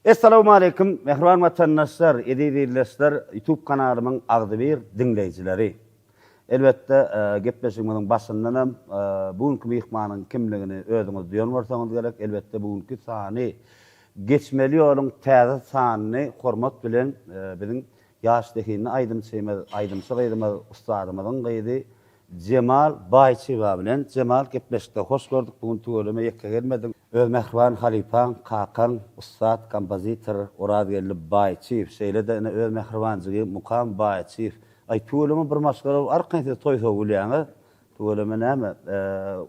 Essalawmaleýkim mähriban watandaşlar, eziz ildeşler, YouTube kanalymyň agzybir diňleýjileri. Elbetde gepleşigimiziň başyndanam bu günki myhmanyň kimligini özüňiz duýan bolsaňyz gerek. Elbetde bu günki sany Geçmeli ýoluň täze sanyny hormat bilen biziň ýaş zehinli aýdymçymyz, aýdymçy gyzymyz, ussadymyzyň gyzy Jemal Baýçywa bilen Jemal gepleşikde hoş gördük bu gün tüweleme ýeke gelmediň. Öz mähriban halypaň, kakaň, ussat kompozitor Orazgeldi Baýçyýew, şeýle-de ine öz mähriban jigi Mukam Baýçyýew. Aý tüweleme bir maşgala bolup arkaýyn siz toý sowup bilýäňiz. Tüweleme näme,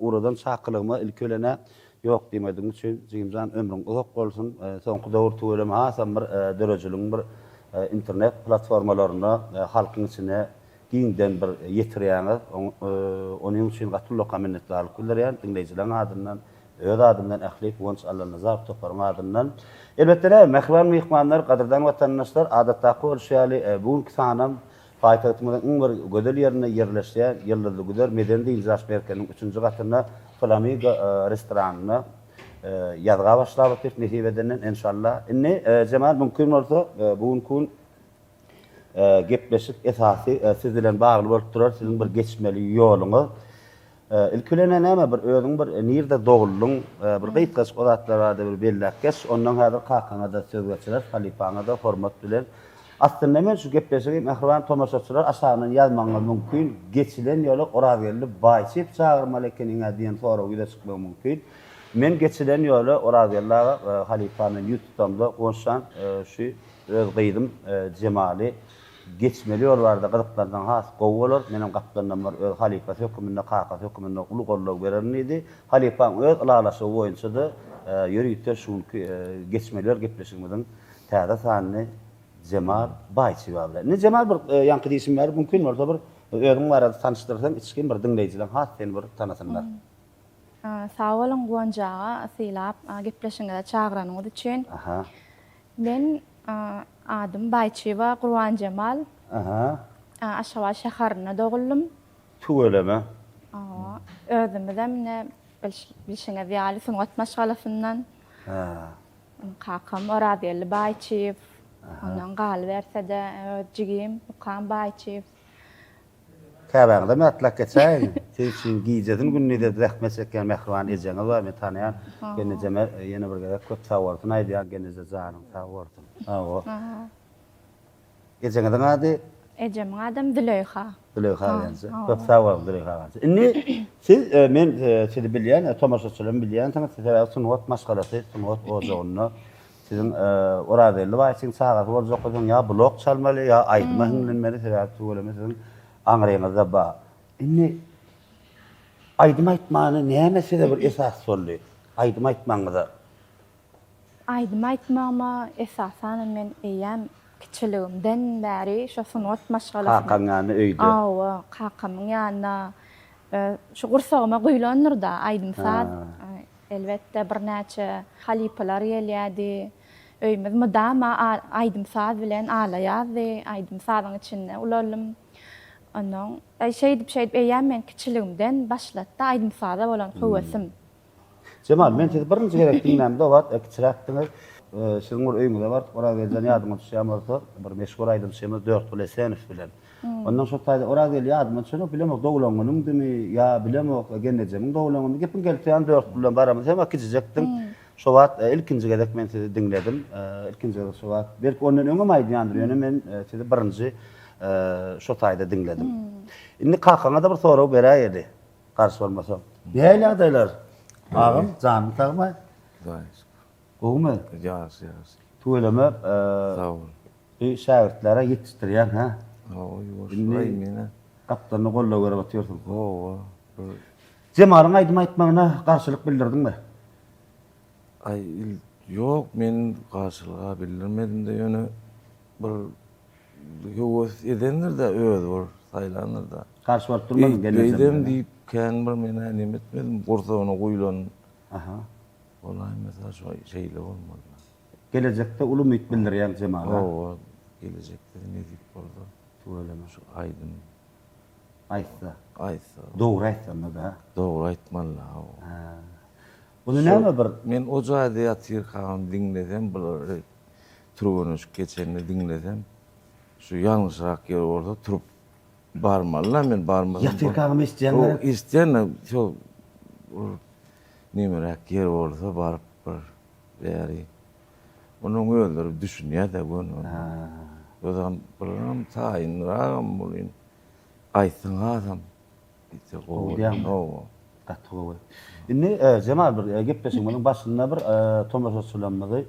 ugradan çakylygyma ilki bilen-ä ýok diýmedigiň üçin jigimjan ömrüň uzak bolsun. Soňky döwür tüweleme hasam bir dörejiligiň bir internet platformalarynda halkyň içine giňden bir ýetirýäňiz. Onuň üçin gaty ullakan minnetdarlyk bildirýän diňleýjileriň adyndan, öz adymdan, ähli Guwanç Allanazarow toparyň adyndan. Elbetde näme, mähriban myhmanlar, gadyrdan watandaşlar, adatdaky bolşy ýaly, bu günki sanam paýtagtymyzyň iň bir gözel ýerinde ýerleşýän Ýyldyzly güzer medeni-dynç alyş merkeziniň üçünji gatynda Flamigo restoranynda ýazga başlap otyrys, nesip edenden, enşalla. Indi, Jemal, mümkin bolsa, bu günki gün Gepleşik esasy siz bilen bagly bolup durar, siziň bir geçmeli ýoluňyz. Ilki bilen näme bir özüň bir nirde doguldyň, bir gysgajyk o zatlar barada bir belläp geç. Ondan häzir kakaňa-da söz geçireris, halypaňa-da hormat bilen. Aslynda men şu gepleşigi mähriban tomaşaçylar aşagyndan ýazmagyňyz mümkin, geçilen ýola Orazgeldi Baýçyýew çagyrmaly ekeniň-ä diýen sorag ýüze çykmagy mümkin. Men geçilen ýola Orazgeldi aga halypa men ýüz tutamda Guwançjan şu Öz gyzym Jemaly geçmeli ýol barada gyzyklansaň has gowy bolar. Menem gapdalyndan bir öz halypasy höküminde, kakasy höküminde uly goldaw bererin diýdi. Halypaň öz ylalaşygy boýunça-da ýörite şu günki geçmeli ýol gepleşigimiziň täze sanyny Jemal Baýçyýewa bilen. Indi Jemal bir ýaňky diýşim ýaly mümkin bolsa bir özüň barada tanyşdyrsaň içgin bir diňleýjileň has seni bir tanasynlar. Sag boluň Guwanç aga sylap gepleşigiňize çagyranyňyz üçin. Men adym Baýçyýewa Gurbanjemal. Aha. Aşgabat şäherinde doguldym. Tüweleme. Hawa. Özümizem ine bilşiňiz ýaly sungat maşgalasyndan. Ha. Kakam Orazgeldi Baýçyýew. Ondan galyberse-de öz jigim Mukam Baýçyýew. Käbäňizem ýatlap geçäýiň. Siz üçin gijesini gündiz zähmet çekýän mähriban ejeňiz bar, men tanaýan. Gelnejeme ýene bir gezek köp sagbolsun aýdýan, gelneje janyň sag bolsun. Hawa. Ejeňiziň ady? Ejemiň adam Züleýha. Züleýha gelneje. Köp sag boluň Züleýha gelneje. Indi siz men sizi bilýän, tomaşaçylaram bilýänsiňiz, sebäbi sungat maşgalasy, sungat ojagynda Siziň Orazgeldi baýçyň çagasy boljak bolsaň ýa blok çalmaly ýa aýdyma hiňlenmeli sebäbi tüweleme siziň aňryňyzda bar. Indi aýdym aýtmana näme size bir esas boldy aýdym aýtmagyňyza? Aýdym aýtmagyma esasanam men eýýäm kiçiligimden bäri şo sungat maşgalasynda. Kakaň ýanynda öýde. Hawa, kakamyň ýanynda şu gursagyma guýlandyr-da aýdym-saz. Elbetde, birnäçe halypalar gelýärdi. Öýümiz mydama aýdym-saz bilen alaýazdy. Aýdym-sazyň içinde ulaldym. Onnoň şeýdip-şeýdip eýýäm men kiçiligimden başlady-da aýdym-saza bolan höwesim. Jemal, men sizi birinji gezek diňlämde o wagt kiçiräkdiňiz. Siziň bir öýüňize baryp, Orazgeldi jan ýadyňa düşýän bolsa, bir meşhur aýdymçymyz Dörtgül Esenow bilen. Ondan şo taýda Orazgeldi ýadyma düşenok, bilemok doglan günüňdimi ýa bilemok gelnejemiň doglan günümi, gepiň gelip ýany Dörtgül bilen baramyz hem kiçijekdiň. Şo wagt ilkinji gezek men sizi diňledim. Ilkinji gezek şo wagt, belki ondan öňem aýdýandyr, ýöne men sizi birinji şo taýda diňledim. Indi kakaňa-da bir sorag beräýeli, garşy bolmasaň. Nähili ýagdaýlar? Agam, janyň sagmy? Hudaýa şükür. Gowumy? Ýagşy, ýagşy. Tüweleme. Sag bol. Bu şägirtlere ýetişdirýäň hä? Hawa, ýuwaş Indi menä. Gapdalynda goldaw berip otyrsyň. Hawa. Jemalyň aýdym aýtmagyna garşylyk bildirdiňmi? Aý, ýok, men garşylyk-a bildirmedim-de, ýöne bir höwes edendir-dä, özi bir saýlandyr-da. Garşy bolup durmadyň gelnejem. Beýdem diýip kän bir men-ä neme etmedim, gursagyna guýlan. Aha. Bolaýmasa şo şeýle bolmaly. Gelejekde uly umyt bildirýäň Jemala. Hawa, gelejekde nesip bolsa. Tüweleme. Şu aýdym. Aýtsa. Aýtsa. Dogry aýtsa onda-da. Dogry aýtmaly hawa. Hä. Ony näme bir. Men o jaýda ýatyrkam diňlesem bulary. türgenleşik geçende diňlesem, şu ýalňyşrak ýeri bolsa turup barmaly-la men barmasam. Ýatyrkagam eşidýäň gerek? Eşidýän-de, şo bir nemeräk ýeri bolsa baryp bir bäri. Onuň özleri düşünýär-de göni. Özem biram taýynragam welin aýtsaň hasam Gaty gowy diýýäňmi? Hawa. Gaty gowy. Indi Jemal bir gepleşigimiziň başynda bir tomaşaçylarymyzy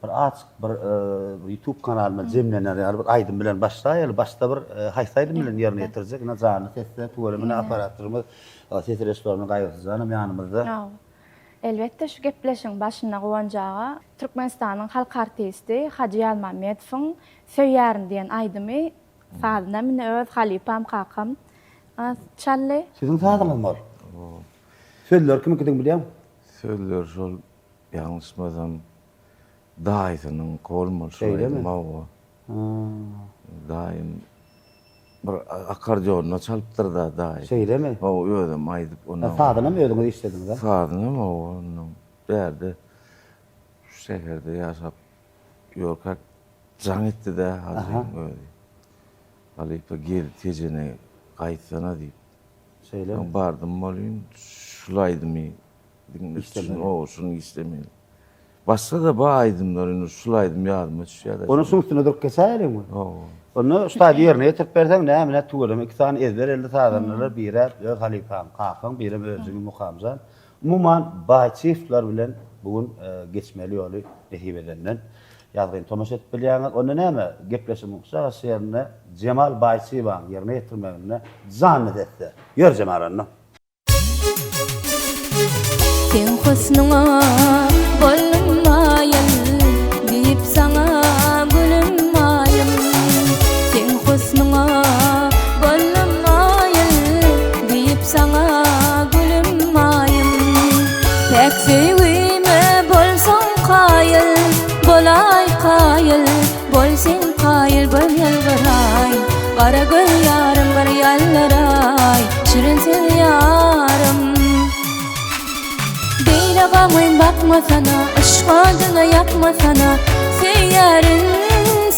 bir azjyk bir YouTube kanalyna jemlener ýaly bir aýdym bilen başlaýaly. Başda bir haýsy aýdym bilen ýerine ýetirjek? Ine janly sesde tüweleme ine operatorymyz ses režissýorymyz Gaýgysyz janam ýanymyzda. Hawa. Elbetde şu gepleşigiň başynda Guwanç aga Türkmenistanyň halk artisti Hajy Ýazmammedowyň Söýýärin diýen aýdymy Sazynam ine öz halypam kakam çaldy. Siziň sazyňyzmy ol? Sözleri kimiňkidigini bilýäňmi? Sözleri şol ýalňyşmasam daýysynyňky bolmaly şol aýdym hawa. Daýym bir akkordeonda çalypdyr-da daýy. Şeýlemi? Hawa özem aýdyp ondan. Sazynam özüňiz işlediňiz a? Sazynam hawa ondan bärde şu şäherde ýaşap ýörkäk Jaň etdi-dä Hajyň özi. Halypa gel Tejene gaýtsana diýip. Şeýlemi? Soň bardym welin şul aýdymy diňle şuny ow şuny işlemeli. Başga-da bar aýdymlar indi şul aýdym ýadyma düşýär-de. Onda şuň üstünde durup geçäýeliňmi? Hawa. Onda şu taýda ýerine ýetirip berseň näme nä tüweleme iki sany ezber elli sazandalar birä öz halypaň kakaň birem öz jigim Mukamjan. Umuman Baýçyýewler bilen bu gün geçmeli ýoly nesip edenden ýazgyny tomaşa edip bilýäňiz. Onda näme, gepleşigiň guşak ýerinde Jemal Baýçyýewaň ýerine ýetirmeginde janly sesde. Ýör Jemal onda. Seň husnuňa boldum maýyl, Diýip saňa gülüm maýym. Seň husnuňa boldum maýyl, Diýip saňa gülüm maýym. Päk söýgime bolsaň kaýyl, Bolaý kaýyl, bol sen kaýyl Bir ýylgyraý, gara göz ýarym Bir ýallyraý, şirin söz ýarym. Beýle gamgyn bakmasana, Yşk oduny ýakmasana, Söýýärin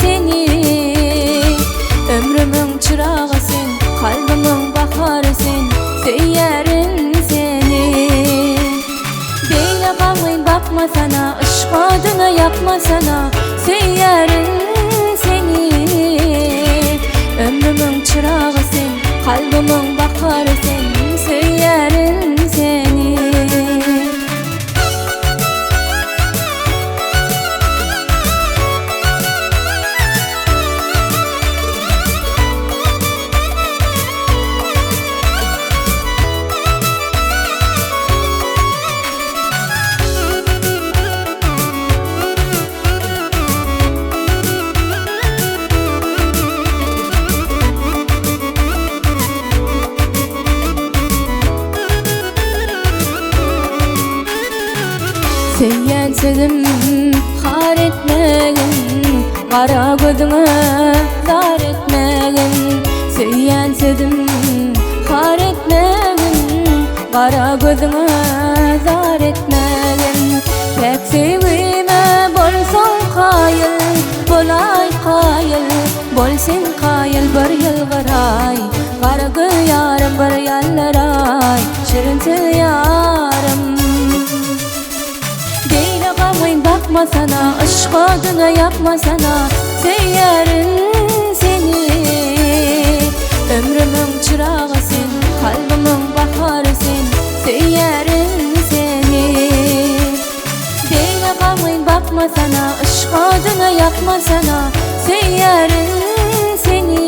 seni. Ömrümiň çyragy sen, Kalbymyň bahary sen, Söýýärin seni. Beýle gamgyn bakmasana, Yşk oduny ýakmasana, Söýýärin seni. Ömrümiň çyragy sen, Kalbymyň bahary sen, Söýýärin seni. Söýýän sözüm har etmegin, Gara gözüňe zar etmegin. Söýýän sözüm har etmegin, Gara gözüňe zar etmegin. Päk söýgime bolsaň kaýyl, Bolaý kaýyl, bol sen kaýyl Bir ýylgyraý, gara göz ýarym Bir ýallyraý, şirin söz ýarym. Beýle gamgyn bakmasana, Yşk oduny ýakmasana, Söýýärin seni. Ömrümiň çyragy sen, Kalbymyň bahary sen, Söýýärin seni. Beýle gamgyn bakmasana, Yşk oduny ýakmasana, Söýýärin seni.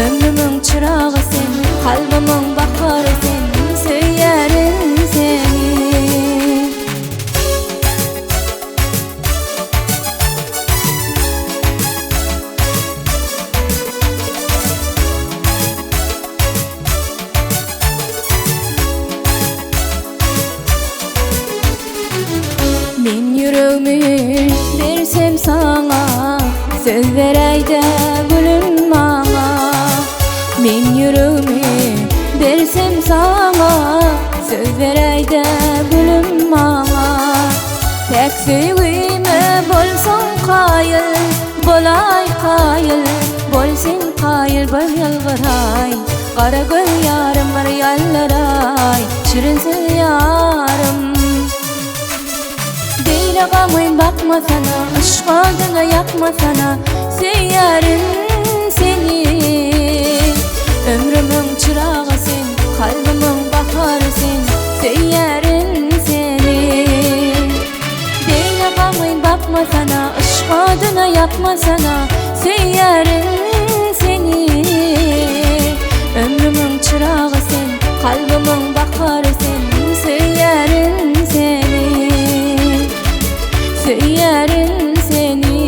Ömrümiň çyragy sen, Kalbymyň bahary sen, Söýýärin seni. Men ýüregimi bersem saňa, Söz beräýdä gülüm maňa. Men ýüregimi bersem saňa, Söz beräýdä gülüm maňa. Päk söýgime bolsaň. kaýyl, bolaý kaýyl, Bol sen kaýyl bir ýylgyraý, Gara göz ýarym bir ýaldyraý, Şirin söz ýarym. Beýle gamgyn bakmasana, Yşk oduny ýakmasana, Söýýärin seni. Ömrümiň çyragy sen, Kalbymyň bahary sen, Söýýärin seni. Beýle gamgyn bakmasana, Yşk oduny ýakmasana, Söýýärin seni. Ömrümiň çyragy sen, Kalbymyň bahary sen, Söýýärin seni. Söýýärin seni.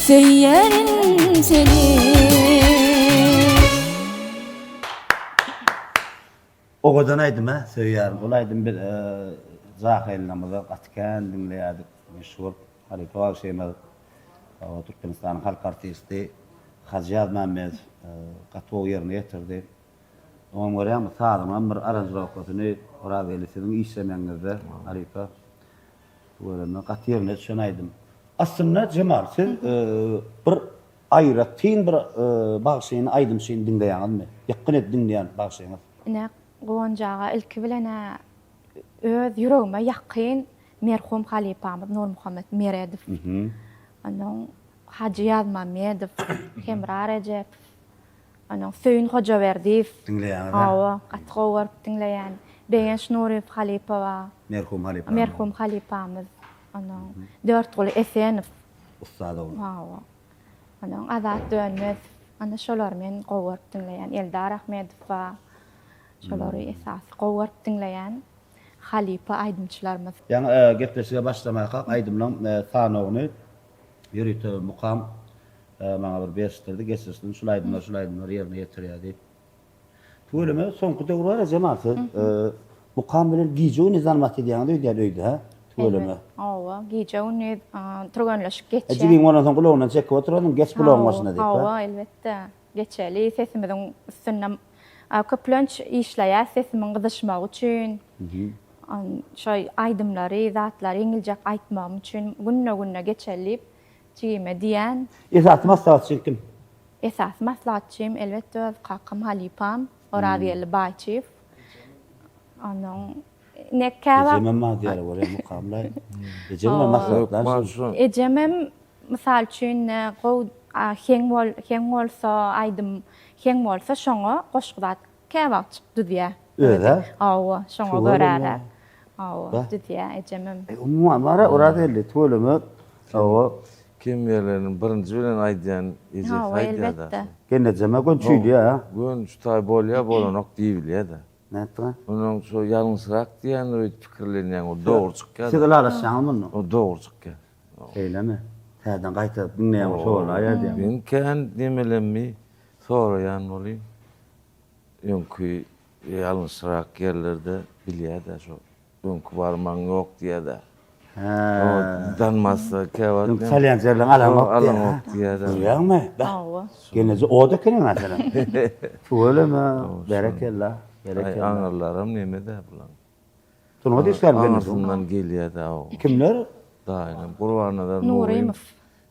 Söýýärin seni. Owadan aýdym a söýýärin ol aýdym biz jahylymyzda gaty kän diňleýärdik meşhur halypa bagşymyz Türkmenistanyň halk artisti Hajy Ýazmämmedow gaty gowy ýerine ýetirdi. Oňam görýäňmi sazyňam bir aranžirowkasyny Orazgeldi siziň işlemegiňizde halypa tüweleme gaty ýerine düşen aýdym. Aslynda Jemal siz bir Aýratyn bir bagşyny, aýdymçyny diňleýäňizmi? Ýykgyn edip diňleýän bagşyňyz? Ine, Guwanç aga, ilki bilen-ä öz ýüregime ýakyn merhum halypamyz Nurmuhammet Meredow. Onuň Hajy Ýazmammedow, Hemra Rejepow, onuň Söýün Hojaberdiýew. Diňleýäňiz-ä? Hawa, gaty gowy görüp diňleýän. Begenç Nuryýew halypa bar. Merhum halypamyz. Merhum halypamyz. Onuň Dörtguly Esenow. Ussat oglan. Hawa. Onuň Azat Dönmez, ana şolary men gowy görüp diňleýän. Eldar Ahmedow bar. Şolary esasy gowy görüp diňleýän halypa aýdymçylarymyz. Ýaňy gepleşige başlamakak aýdymlaň sanawyny ýörite Mukam maňa bir berişdirdi, geçirişdim, şul aýdymlar, şul aýdymlary ýerine ýetirýär diýip. Tüweleme soňky döwür bar Jemal siz Mukam bilen gije gündiz zanmat edýäňiz öýdýän öýde hä? Tüweleme. Hawa, gije gündiz türgenleşik geçýär. Jigiň bolansoň gulagyndan çekip oturardyň, geç gulagyň başyna diýip. Hawa, elbetde. Geçeli, sesimiziň üstünde köplenç işleýäs sesimiň gyzyşmagy üçin. Şo aýdymlary, zatlary ýeňiljek aýtmagym üçin günde-günde geçeli diýip jigime diýän. Esasy maslahatçyň kim? Esasy maslahatçym elbetde öz kakam halypam Orazgeldi Baýçyýew. Onuň ine käwagt Ejemem bar diýýär bolýa mukamlaý. Ejem bilen maslahatlaşyň. Ejemem mysal üçin gowy heň bol heň bolsa aýdym heň bolsa şoňa goşgy zat käwagtjyk düzýär. Özä? Hawa şoňa göräräk. Hawa düzýär ejemem. Umuman bar-a Orazgeldi tüweleme hawa Kem ýerlerini birinji bilen aýdýan ejesi Hawa, aýdýada. elbetde. Gelnejeme gön çüýlýä a. Gön şu taý bolýa bolanok diýibilýä-de. Nätdiňä? Onnoň şo ýalňyşrak diýýändir öýdüp pikirlenýäň ol dogry çykýa-da. Siz ylalaşýaňyz munda? O dogry çykýa. Şeýlemi? Täzeden gaýtaryp diňleýäň şowalaýar diýýäň. Men kän nemelemmi soraýan bolýyn. Öňki ýalňyşrak ýerlerde bilýä-de şo. Öňki barmagyň ýok diýýä-dä. Hä. Danmazsa käwagt. Öňki salýan ýerleň alaňok diýýä. Alaňok diýýä-dä. Görýäňmi? Beh. Hawa. Gelneje ot ekeniň-ä senem. Tüweleme, berekella, berekella. Aý, aňyrlaram neme-dä bulaň. Sungat işgäri gelneje. Aňyrsyndan gelýä-dä o. Kimler? Daýym, Gurbannazar Nurymow.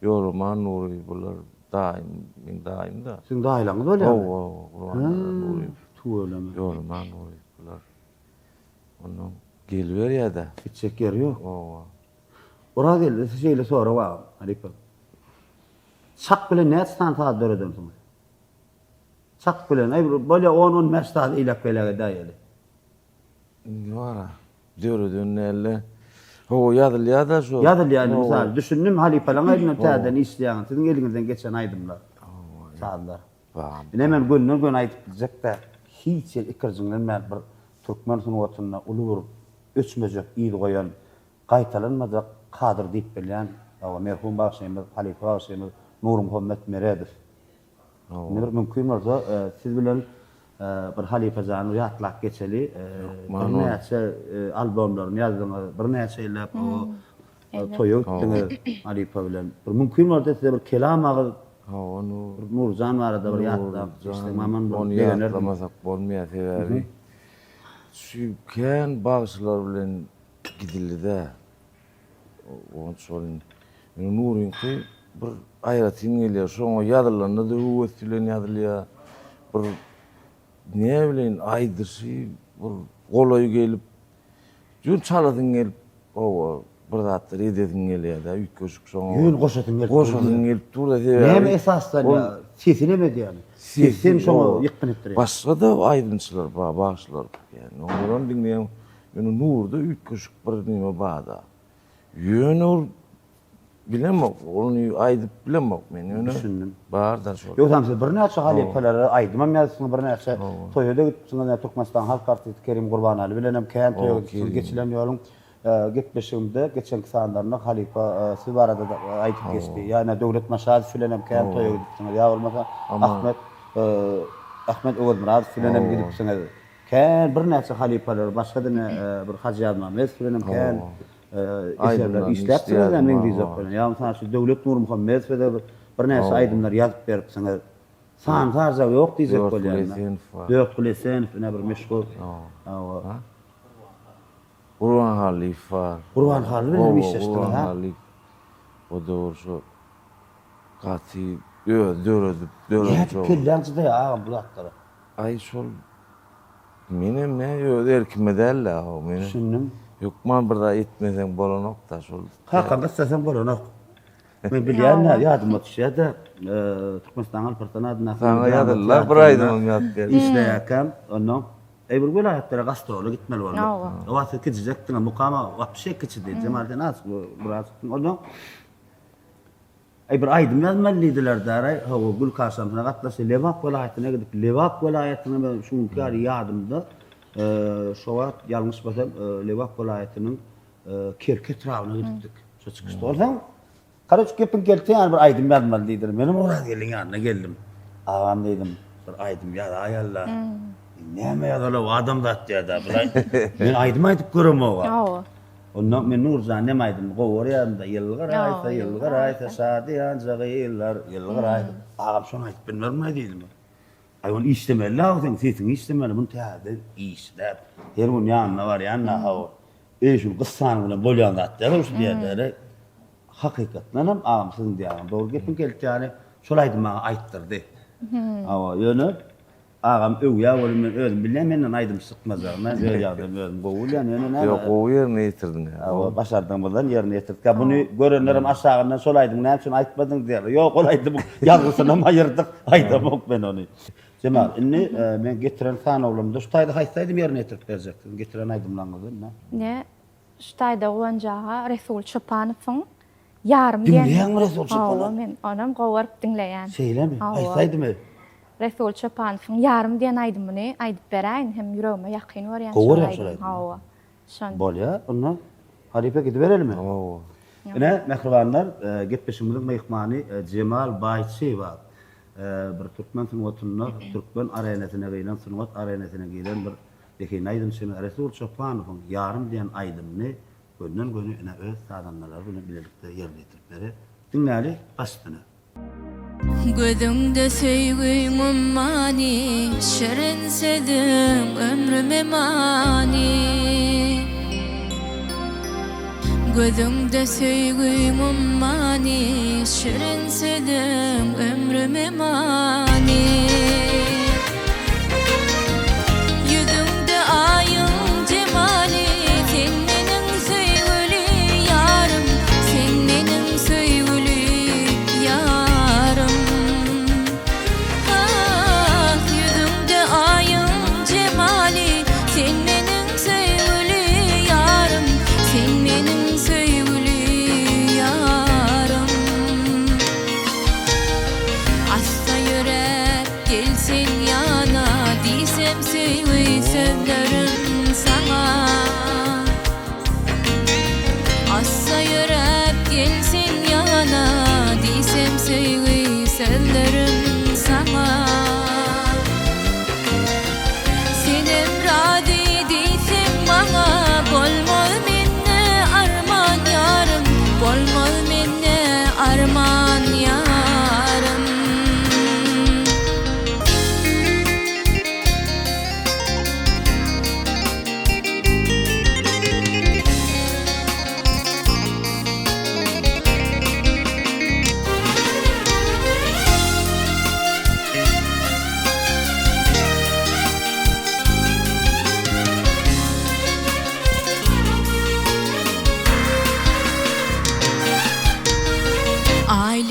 Ýolaman Nuryýew bular daýym, meň daýym-da. Siziň daýylaryňyz bolýarmy? Hawa, hawa, Gurbannazar Nuryýew. Tüweleme. Ýolaman Nuryýew bular. Ondan geliberýär-dä. Gitjek ýeri ýok. Hawa. Orazgeldi, size şeýle sorag bar, halypa. Çak bilen näçe sany saz döredensiňiz? Çak bilen, aý bir bolýa on-on bäş saz eýläk-beýläk edäýeli. Indi bar-a, döreden däl-de. Hawa, ýazylýar-da şo. Ýazylýar indi, mysal, düşündim, halypalaryň aýdymlaryny täzeden işleýäňiz, siziň eliňizden geçen aýdymlar, sazlar. Ine men gönden göni aýdyp biljek-dä, hiç ýeri ikirjiňlenmän bir türkmen sungatynda uly bir öçmejek yz goýan, gaýtalanmajak kadr diýip bilýän, hawa, merhum bagşymyz, halypa bagşymyz Nurmuhammet Meredow. Indi bir mümkin bolsa, siz bilen bir halypa jany ýatlap geçeli. Birnäçe albomlaryny ýazdyňyz, birnäçe ýyllap Toýa gitdiňiz halypa bilen. Bir mümkin bolsa size bir kelam agyz Hawa Nur. Bir Nurjan barada bir ýatlap geçseň aman bir Ony begenerdim. ýatlamasak bolmaýar sebäbi şu kän bagşylar bilen gidildi-dä. Onuň şol. Ýöne Nuryňky bir aýratyn gelýär. Şoňa ýazylanda-da höwes bilen ýazylýar. Bir näbileýin aýdyşy bir golaý gelip, ýöne çalasyň gelip, hawa, bir zatlar edesiň gelýär-de, üýtgeşik şoňa. Ýöne goşasyň gelip dur. Goşasyň gelip dur-da, sebäbi. Näme esasdan ýa sesi neme edýär? Sesi seni şoňa ýykgyn etdirýär. Başga-da aýdymçylar bar, bagşylar. Ýani olaram diňleýän. Ýöne Nurda üýtgeşik bir neme bar-da. Ýöne ol bilemok, ony aýdyp bilemok men ýöne. Düşündim. Bar-da şol. Ýogsam siz birnäçe halypalara aýdymam ýazypsyňyz, birnäçe toýa-da gidipsiňiz. Ine, Türkmenistanyň halk artisti Kerim Gurbanaly bilenem kän toýa gidipsiňiz. Geçilen ýoluň gepleşigimde geçenki sanlarynda halypa siz barada-da aýdyp geçdi. Ýa ine, Döwlet Maşadow bilenem kän toýa gidipsiňiz. Ýa bolmasa Ahmet Ahmet Öwezmyradow bilenem gidipsiňiz. Kän birnäçe halypalar, başga-da ine bir Hajy Ýazmämmedow bilenem kän eserler işläpsiňiz-dä meň diýjek bolýan. Ýa mysal üçin Döwlet Nurmuhammedowa-da birnäçe aýdymlar ýazyp beripsiňiz. Sany sarjagy ýok diýjek bolýan. Dörtguly Esenow bar. Dörtguly Esenow ine bir meşhur. Hawa. Gurban Hallyýew bar. Gurban Hally bilen hem işleşdiňiz, ha? Gurban Hallyýew. O döwür şo gaty özi döredip, döredip. Nädip kelläň çydaýar agam bu zatlara? Aý şol menem nä öz erkime däl-dä o menem. Düşündim. Hökman bir zat etmeseň bolanok-da şol. Kakaň gyssasaň bolanok. Men bilýän-dä ýadyma düşýär-de Türkmenistanyň Alparslan adyndaky Saňa ýazyldy-la bir aýdymam ýazyp berdim. Işleýärkäm onnoň eý bir welaýatlara gastrola gitmeli bolduk. O wagt siz kiçijekdiňiz Mukam aga wapşe kiçidi. Jemal sen az birazjykdyň. Onnoň Aý bir aýdym ýazmaly diýdiler däraý, hawa Gül kaşamsyna gatnaşdy, Lebap welaýatyna gidip, Lebap welaýatyna men şu günki ýaly ýadymda, şo wagt ýalňyşmasam Lebap welaýatynyň Kerki etrabyna gidipdik. Şo çykyşda onsoň karoç gepiň kelte ýaly bir aýdym ýazmaly diýdiler. Menem Orazgeldiň ýanyna geldim. Agam diýdim, bir aýdym ýazaýaly-la. Näme ýazaly-ow adamzat diýýär-dä bulaý. Men aýdym aýdyp göremog-a. Hawa. Onda men Nurjan nem aýdymy gowy görýärin-de, Ýylgyraýsa, ýylgyraýsa, şadyýanja gyzlar, ýylgyraýsa. Agam şony aýdyp bilmermi diýdim. Aý ony işlemeli-dä seň sesiňi işlemeli, muny täzeden işläp, her gün ýanyna barýan-da hawa. Eý şuny gyssanyň bilen bolýan zat däl-ow şu diýerler-ä. Hakykatdanam agam siziň diýýäniňiz dogry gepiň kelte ýaly şol aýdymy maňa aýtdyrdy. Hawa, ýöne Agam öwýä welin men özüm bilýän menden aýdym çykmajagyny öz ýagdaýymy özüm gowy bilýän ýöne näme. Ýok gowy ýerine ýetirdiň. Hawa başardygymyzdan ýerine ýetirdik. Ýa buny görenlerem aşagyndan şol aýdymy näme üçin aýtmadyň diýerler. Ýok ol aýdymyň ýazgysynam aýyrdyk aýdamok men ony. Jemal indi men getiren sanawlarymda şu taýda haýsy aýdymy ýerine ýetirip berjeksiň getiren aýdymlaryňyzdan indi. Ine şu taýda Guwanç aga Resul Çopanowyň Ýarym diýen. Diňleýäňmi Resul Çopany? Hawa men onam gowy görüp diňleýän. Şeýlemi? Haýsy aýdymy? Resul Çopanowyň Ýarym diýen aýdymyny aýdyp beräýin, hem ýüregime ýakyn görýän şol aýdym. Gowy görýäň şol aýdymy? Hawa. Şony. Bolýar, onda halypa gidiberelimi? Hawa. Ine, mähribanlar, gepleşigimiziň myhmany Jemal Baýçyýewa. Bir türkmen sungatynda türkmen arenasyna giren, sungat arenasyna giren bir zehinli aýdymçymyz Resul Çopanowyň Ýarym diýen aýdymyny Gönden-göni ine öz sazandalary bilen bilelikde ýerine ýetirip berer. Diňläli, baş üstüne. Gözüňde söýgiň ummany, Şirin sözüň ömrüme many. Gözüňde söýgiň ummany, Şirin sözüň ömrüme many. Ýüzüňde aýyň jemaly, Sen meniň söýgüli ýarym, Sen meniň söýgüli ýarym. Ah, ýüzüňde aýyň jemaly, Sen meniň söýgüli ýarym, Sen meniň söýgüli ýarym. Assa ýöräp gel sen.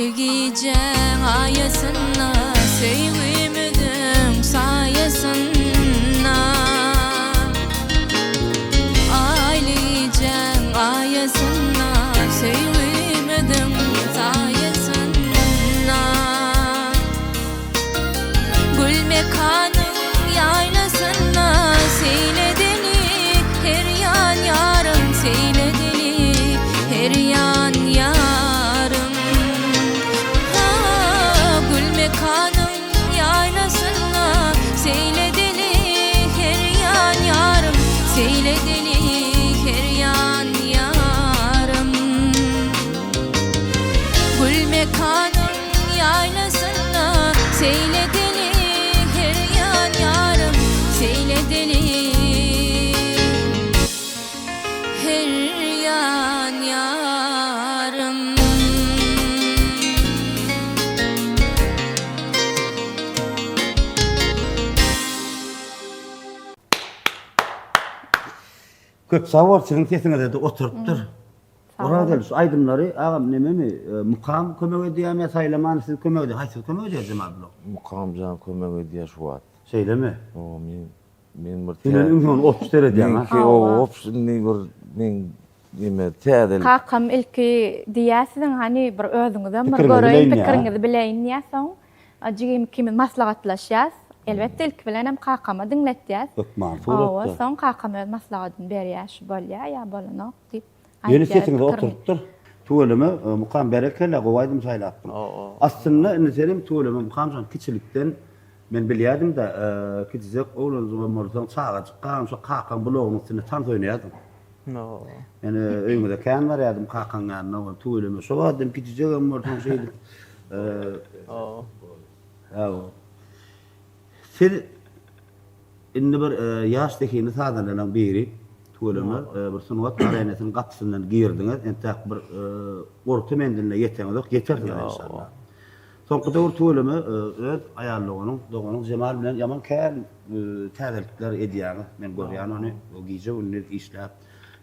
Aýly gijäň aýasynda Söýgimiziň saýasynda Aýly gijäň aýasynda Söýgimiziň saýasynda Gül mekanyň ýaýlasynda Seýledeli her ýan ýarym Seýledeli her ýan ýarym Ha, gül mekanyň ýaýlasynda Seýledeli her ýan ýarym Seýledeli her ýan ýarym Gül mekanyň Ýaýlasynda seýledeli her ýan ýarym seýledeli her ýan ýarym. Köp sag bol siziň sesiňizede oturypdyr. Orazgeldi şu aýdymlary agam nememi Mukam kömek edýämi ýa saýlamany siz kömek edýä haýsy kömek edýär Jemal blog. Mukamjan kömek edýär şu wagt. Şeýlemi? Hawa men men bir Sen iň soň opş seredýäň ha. Meňki o opş indi bir men neme täzelik. Kakam ilki diýýär siziň hany bir özüňizem bir göreýin pikiriňizi bileýin diýýär soň jigim ikimiz maslahatlaşýas. Elbetde ilki bilenem kakama diňletýäs. Hökman suratda. Hawa soň kakam öz maslahatyny berýär şu bolýar ýa bolanok diýip. Ýöne sesiňiz oturypdyr. Tüweleme Mukam berekella gowy aýdym saýlapdyň. Aslynda indi senem tüweleme Mukamjan kiçilikden men bilýädimdä kiçijek oglanjygam bolsaň çagajykkaň şo kakaň blogynyň üstünde tans oýnaýardyň. Men öýüňize kän barýardym kakaň ýanyna we tüweleme şo wagt hem kiçijegem bolsaň şeýdip Siz Indi bir ýaş zehinli sazandalaryň biri, tüweleme, bir sungat arenasynyň gapysyndan girdiňiz, entäk bir orta menziline ýeteňizok, ýetersiňiz enşalla. Soňky döwür tüweleme öz aýal doganyň, doganyň Jemal bilen ýaman kän täzelikler edýäňiz, men görýän ony, gije-gündiz işläp,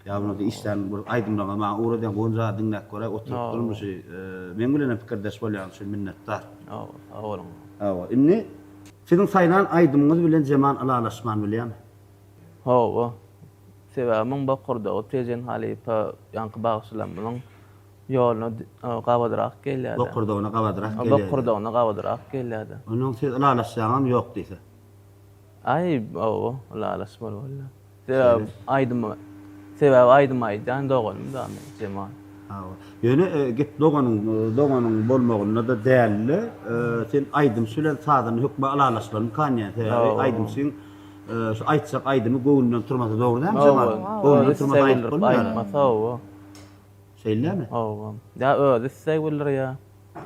ýa bolmasa işlän bir aýdymlaryňyzy maňa ugradýaň, Gonja diňläp göräý, oturyp durmuşy, meň bilenem pikirdeş bolýanyň üçin minnetdar. Sag boluň. Hawa, indi Siziň saýlan aýdymyňyz bilen Jemal ylalaşman bilýämi? Hawa. Sebäbi muň bokurdagy Tejen halypa ýaňky bagşylarymyzyň ýoluna gabadrak gelýärdi. Bokurdagyna gabadrak gelýärdi. Bokurdagyna gabadrak gelýärdi. Onuň siz ylalaşjaňam ýok diýse. Aý, hawa, ylalaşmaly bolýar. Sebäbi aýdymy sebäbi aýdym aýdýan doganym da men Jemal. Hawa. Ýöne gep doganyň doganyň bolmagynda-da däldi. Sen aýdymçy bilen sazanda hökman ylalaşmalyňkan diýýän. Sebäbi aýdymçyň şu aýtjak aýdymy göwnünden turmasa dogry dälmi Jemal? Göwnünden turmasa aýdyp bolmaýar. Aýtmasa hawa. Şeýlemi? Hawa. Ýa özi isleg bildirýär.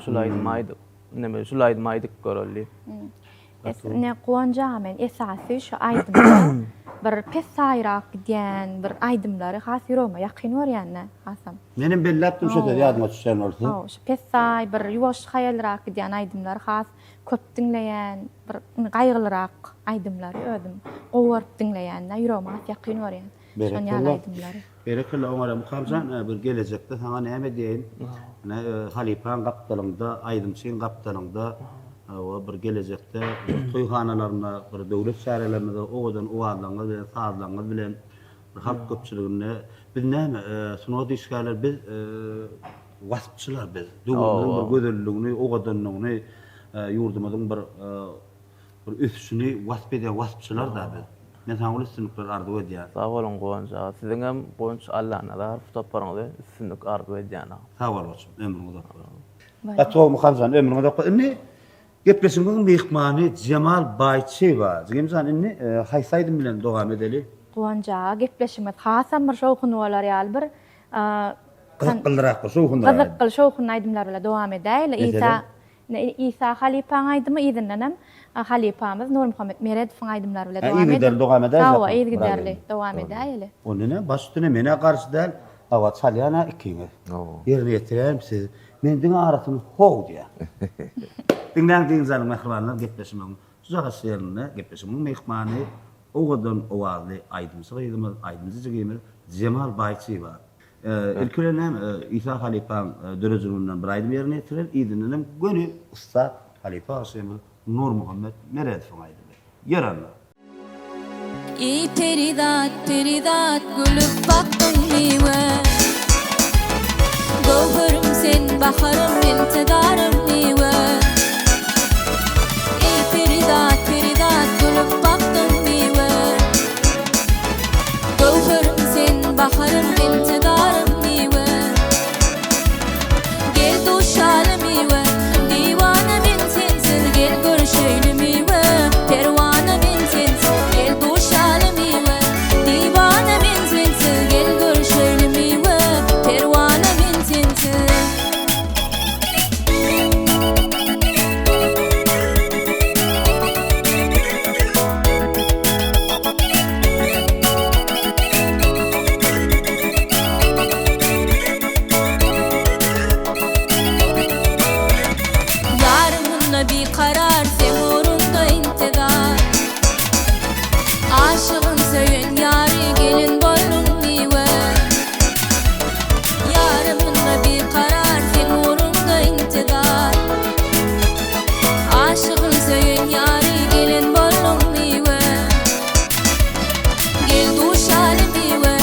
Şul aýdymy aýdyp, neme şul aýdymy aýdyp göreli diýip. Ine Guwanç aga men esasy şu aýdymda bir pessaýrak gidýän bir aýdymlary has ýüregime ýakyn görýände hasam. Menem belläpdim şo sözi ýadyňa düşýän bolsa. Hawa şu pessaý bir ýuwaş haýalrak gidýän aýdymlary has köp diňleýän bir gaýgylyrak aýdymlary özüm gowy görüp diňleýände ýüregime has ýakyn görýän. Şon ýaly aýdymlary. Berekella Oňara Mukamjan bir gelejekde saňa näme diýeýin ine halypaň gapdalyňda aýdymçyň gapdalyňda we bir gelejekde bir toý hanalarynda bir döwlet çärelerinde owadan owazlaryňyz bilen sazlaryňyz bilen bir halk köpçüliginde biz näme sungat işgärleri biz waspçylar biz döwrümiziň bir gözelligini owadanlygyny ýurdumyzyň bir Bir ösüşini wasp edýän waspçylar-da biz. Men saňa uly üstünlikler arzuw edýän. Sag boluň Guwanç aga. Siziňem Guwanç Allanazarow toparyňyza üstünlik arzuw edýän aga. Sag bol goçum, ömrüň uzak bolsun. Gaty gowy Muhamjan ömrüň uzak bolsun. Indi gepleşigimiziň myhmany Jemal Baýçyýewa. Jigimjan indi haýsy aýdym bilen dowam edeli? Guwanç aga gepleşigimiz hasam bir şowhunly bolar ýaly bir Gyzyklyrak bir şowhunlyrak. Gyzykly şowhunly aýdymlar bilen dowam edäýeli. Isa Ine Isa halypaň aýdymy yzyndanam halypamyz Nurmuhammet Meredowyň aýdymlary bile dowam edip. Yzygiderli dowam edäýjek. Hawa yzygiderli dowam edäýeli. Onda näme baş üstüne menä garşy däl. Hawa çalýan-a ikiňiz. Ýerine ýetirýärin siz. Men diňe arasyny how diýýän. Diňläň dynç alyň mähribanlar gepleşmegiň şujagaç ýerinde gepleşigimiň myhmany owadan owazly aýdymçy gyzymyz aýdymçy jigimiz Jemal Baýçyýewa. Ilki bilen näme, Isa halypaň döredijiliginden bir aýdym ýerine ýetirer, yzyndan hem göni ussat halypa bagşymyz Nurmuhammet Meredowyň aýdymy. Ýör onda! Eý perizat, perizat, gülüp bakdyň miwe. Göwherim sen, baharym, intizarym miwe. Eý perizat, perizat, gülüp bakdyň miwe. Göwherim sen, baharym, intizarym miwe. Gel duşaly miwe, diwana men sensiz gel görüşeýli miwe, perwana men sensiz gel duşaly miwe, diwana men sensiz gel görüşeýli miwe, perwana men sensiz. Ýarym munda bikarar, seň ugrunda intizar. Aşygyn söýen ýary, gelin bolduň miwe. Ýarym munda bikarar, seň ugrunda intizar. Aşygyn söýen ýary, gelin bolduň miwe. Gel duşaly miwe,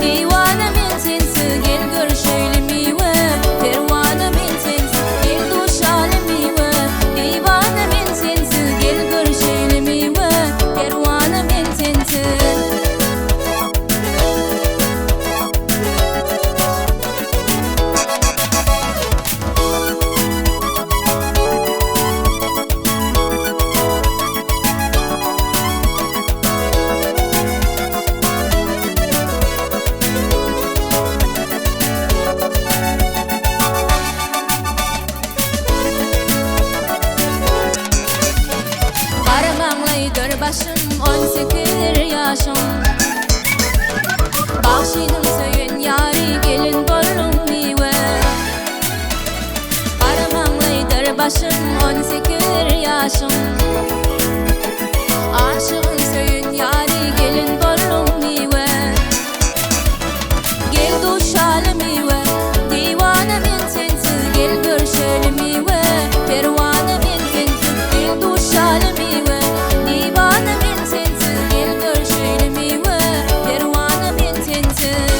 diwana men sensiz gel görüşeýli miwe, perwana men sensiz gel duşaly miwe, diwana men sensiz gel görüşeýli miwe, perwana men sensiz. Gara maňlaýdyr başym, on sekizdir ýaşym. Bagşynyň söýen ýary, gelin bolduň miwe. Gara maňlaýdyr başym, on sekizdir ýaşym. Aşygyň söýen ýary, gelin bolduň miwe. Gel duşaly miwe, diwana men sensiz, gel görşeli miwe, perwana men sensiz, gel duşaly miwe, diwana men sensiz, gel görşeli miwe, perwana men sensiz.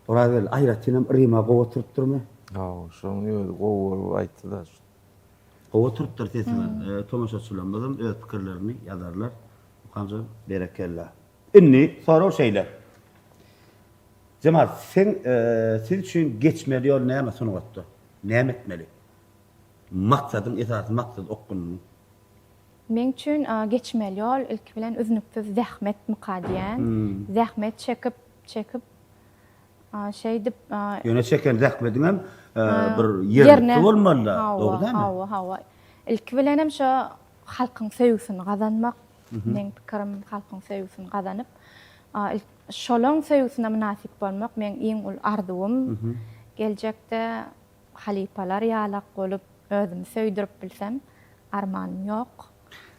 Orazgeldi aýratynam Rima gowy oturypdyrmy? Hawa, şonuň özi gowy bolup aýtdy-da. Gowy oturypdyr sesiňiz. Tomaşaçylarymyzam öz pikirlerini ýazarlar. Mukamjan, berekella. Indi sorag şeýle. Jemal, seň siz üçin geçmeli ýol näme sungatda? Näme etmeli? Maksadyň, esasy maksat okgunlygyň. Meň üçin geçmeli ýol ilki bilen üznüksiz zähmetmika diýýän. Zähmet çekip, çekip şeýdip. Ýöne çeken zähmediňem bir ýerlikli bolmaly-da, dogry dälmi? Hawa, hawa. Ilki bilenem şo halkyň söýgüsini gazanmak. Meň pikirim halkyň söýgüsini gazanyp, şolaň söýgüsine mynasyp bolmak meň iň uly arzuwym. Geljekde halypalar ýalak bolup özümi söýdürip bilsem armanym ýok.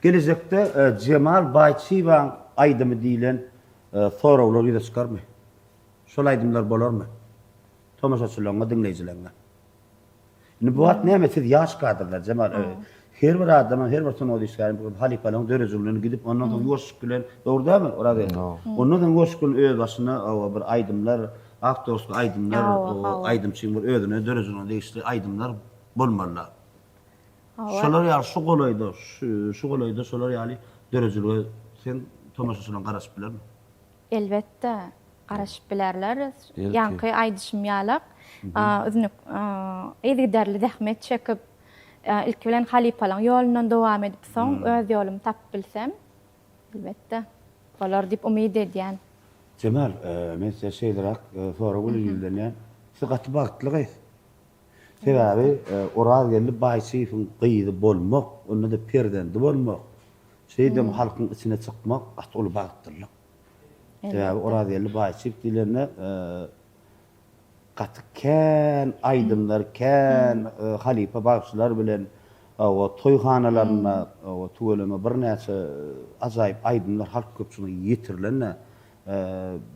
Gelejekde Jemal Baýçyýewaň aýdymy diýlen soraglar ýüze çykarmy? Şol aýdymlar bolarmy? Tomaşaçylaryňa, diňleýjileriňe. Indi bu wagt näme siz ýaş kadrlar Jemal her bir adamyň her bir sungat işgäriniň bu halypalaryň döredijiligine gidip ondan soň ýuwaşlyk bilen dogry dälmi Oraz geldi ondan soň ýuwaşlyk bilen öz başyna bir aýdymlar awtorskiý aýdymlar aýdymçyň bir özüne döredijiligine degişli aýdymlar bolmalylar. Şolar ýaly şu golaýda şu golaýda şolar ýaly döredijilige sen tomaşaçylaryň garaşyp bilermi? Elbetde, garaşyp bilerler. Ýaňky aýdyşym ýalak, üznük yzygiderli zähmet çekip, ilki bilen halypalaň ýolundan dowam edip, soň öz ýolumy tapyp bilsem, elbetde, bolar diýip umyt edýän. Jemal, men size şeýleräk sorag bilen ýüzlenýän. Siz gaty bagtly gyz. Sebäbi Orazgeldi Baýçyýewiň gyzy bolmak, onda-da perzendi bolmak, şeýdibem halkyň içine çykmak gaty uly bagtlylyk. Sebäbi Orazgeldi Baýçyýew diýlende gaty kän aýdymlar, kän halypa bagşylar bilen hawa toý hanalarynda hawa tüweleme birnäçe ajaýyp aýdymlar halk köpçüligine ýetirilende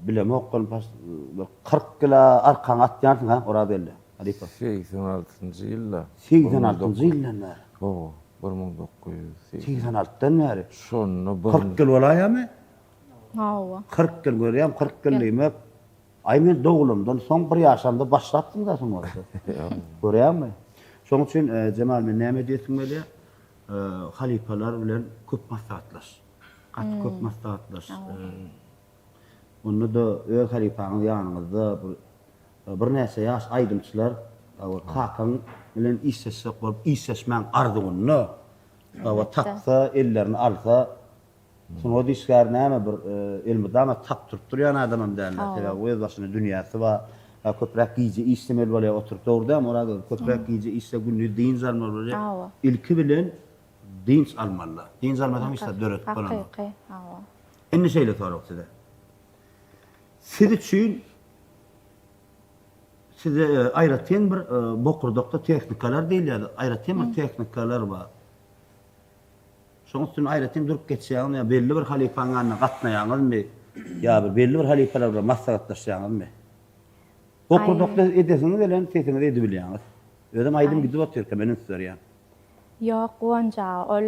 bilemok ol bir 40 ýyla arkaňa atýansyň ha Orazgeldi halypa. 86-njy ýylda. 86-njy ýyldan bäri. Hawa, 1986. 86-dan bäri. Şonda bir 40 ýyl bolaýamy? Hawa. 40 ýyl görýäň, 40 ýyl diýmek, aý men dogulamdan soň bir ýaşamda başlapsyň-da sungata. Görýäňmi? Şonuň üçin Jemal men näme diýesim gelýär, halypalar bilen köp maslahatlaş. Gaty köp maslahatlaş. Onda-da öz halypaňyz ýanyňyzda bir birnäçe ýaş aýdymçylar kakaň bilen işleşjek bolup işleşmäň arzuwynda tapsa, ellerini alsa Sungat işgäri näme bir elmydama tapdyryp durýan adamam däldir. Sebäbi öz başyna dünýäsi bar. Köpräk gije işlemeli bolýar oturyp. Dogry dälmi Oraz aga? Köpräk gije işle, gündiz dynç almaly bolýar. Ilki bilen dynç almaly. Dynç almasaň hiç zat döredip bolanok. Hakyky, hawa. Indi şeýle sorag size. Siz üçin size aýratyn bir bokurdakda tehnikalar diýilýär. Aýratyn bir tehnikalar bar. Şoň üstünde aýratyn durup geçýäňizmi ýa belli bir halypaň ýanyna gatnaýaňyzmy ýa bir belli bir halypalar bilen maslahatlaşýaňyzmy? Bokurdakda edesiňiz gelen sesiňizi edibilýäňiz. Özem aýdym gidip otyrka men üns berýän. Ýok Guwanç aga ol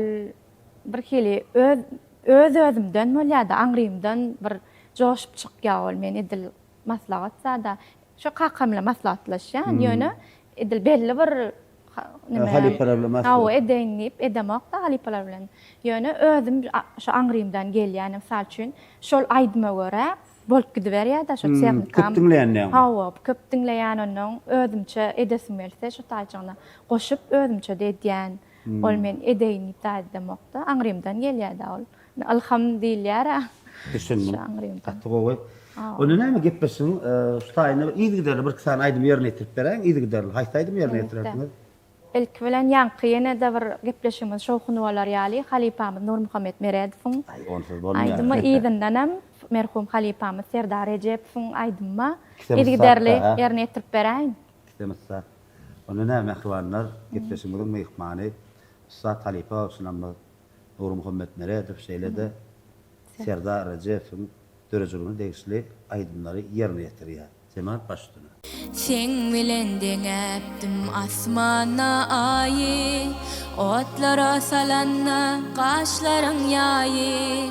bir hili öz öz özümden bolýada aňrymdan bir joşup çykýa ol men edil maslahat zada şo kakam bilen maslahatlaşýan ýöne edil belli bir nime Halypalar bilen maslahat. Hawa edeýin diýip edemok-da halypalar bilen. Ýöne özüm şo aňrymdan gelýän mysal üçin şol aýdyma görä bolup gidiberýär-de şo tehnikam. Köp diňleýän diýýäňmi? Hawa, köp diňleýän onnoň özümçe edesim gelse şo taýjygyna goşup özümçe-de edýän. Ol men edeýin diýip zat edemok-da, aňrymdan gelýär-dä ol. Ylham diýilýär-ä. Düşündim. Gaty gowy. Onda näme gepleşigiň şu taýynda bir yzygiderli bir-iki sany aýdym ýerine ýetirip beräýiň yzygiderli. Haýsy aýdymy ýerine ýetirersiňiz? Ilki bilen ýaňky ýene-de bir gepleşigimiz şowhunly bolar ýaly halypamyz Nurmuhammet Meredowyň Aý, onsuz bolmaýar. aýdymy yzyndanam merhum halypamyz Serdar Rejepowyň aýdymyma Ikisem yzygiderli ussat-da, hä? ýerine ýetirip beräýin. Ikisem ussat. Onda näme mähribanlar, gepleşigimiziň myhmany ussat halypa bagşylarymyz Nurmuhammet Meredow şeýle-de Serdar Rejepowyň döredijiligine degişli aýdymlary ýerine ýetirýär. Jemal baş üstüne. Seň bilen deňäpdim asmanda aýy, Otlara salanda gaşlaryň ýaýy.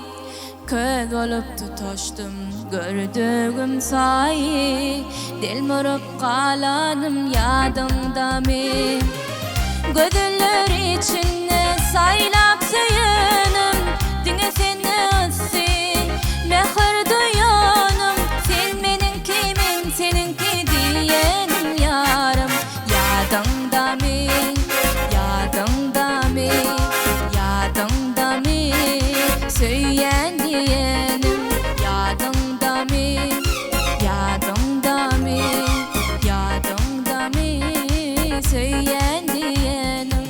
Köz bolup tutaşdym gördügim saýy, Delmuryp galanym ýadyňdamy? Gözeller içinde saýlap söýenim, Diňe sende yssy mähir duýanym, Sen meniňki, men seniňki diýenim ýarym, Ýadyňdamy, ýadyňdamy, ýadyňdamy, Söýýän diýenim, ýadyňdamy, ýadyňdamy, ýadyňdamy, Söýýän diýenim.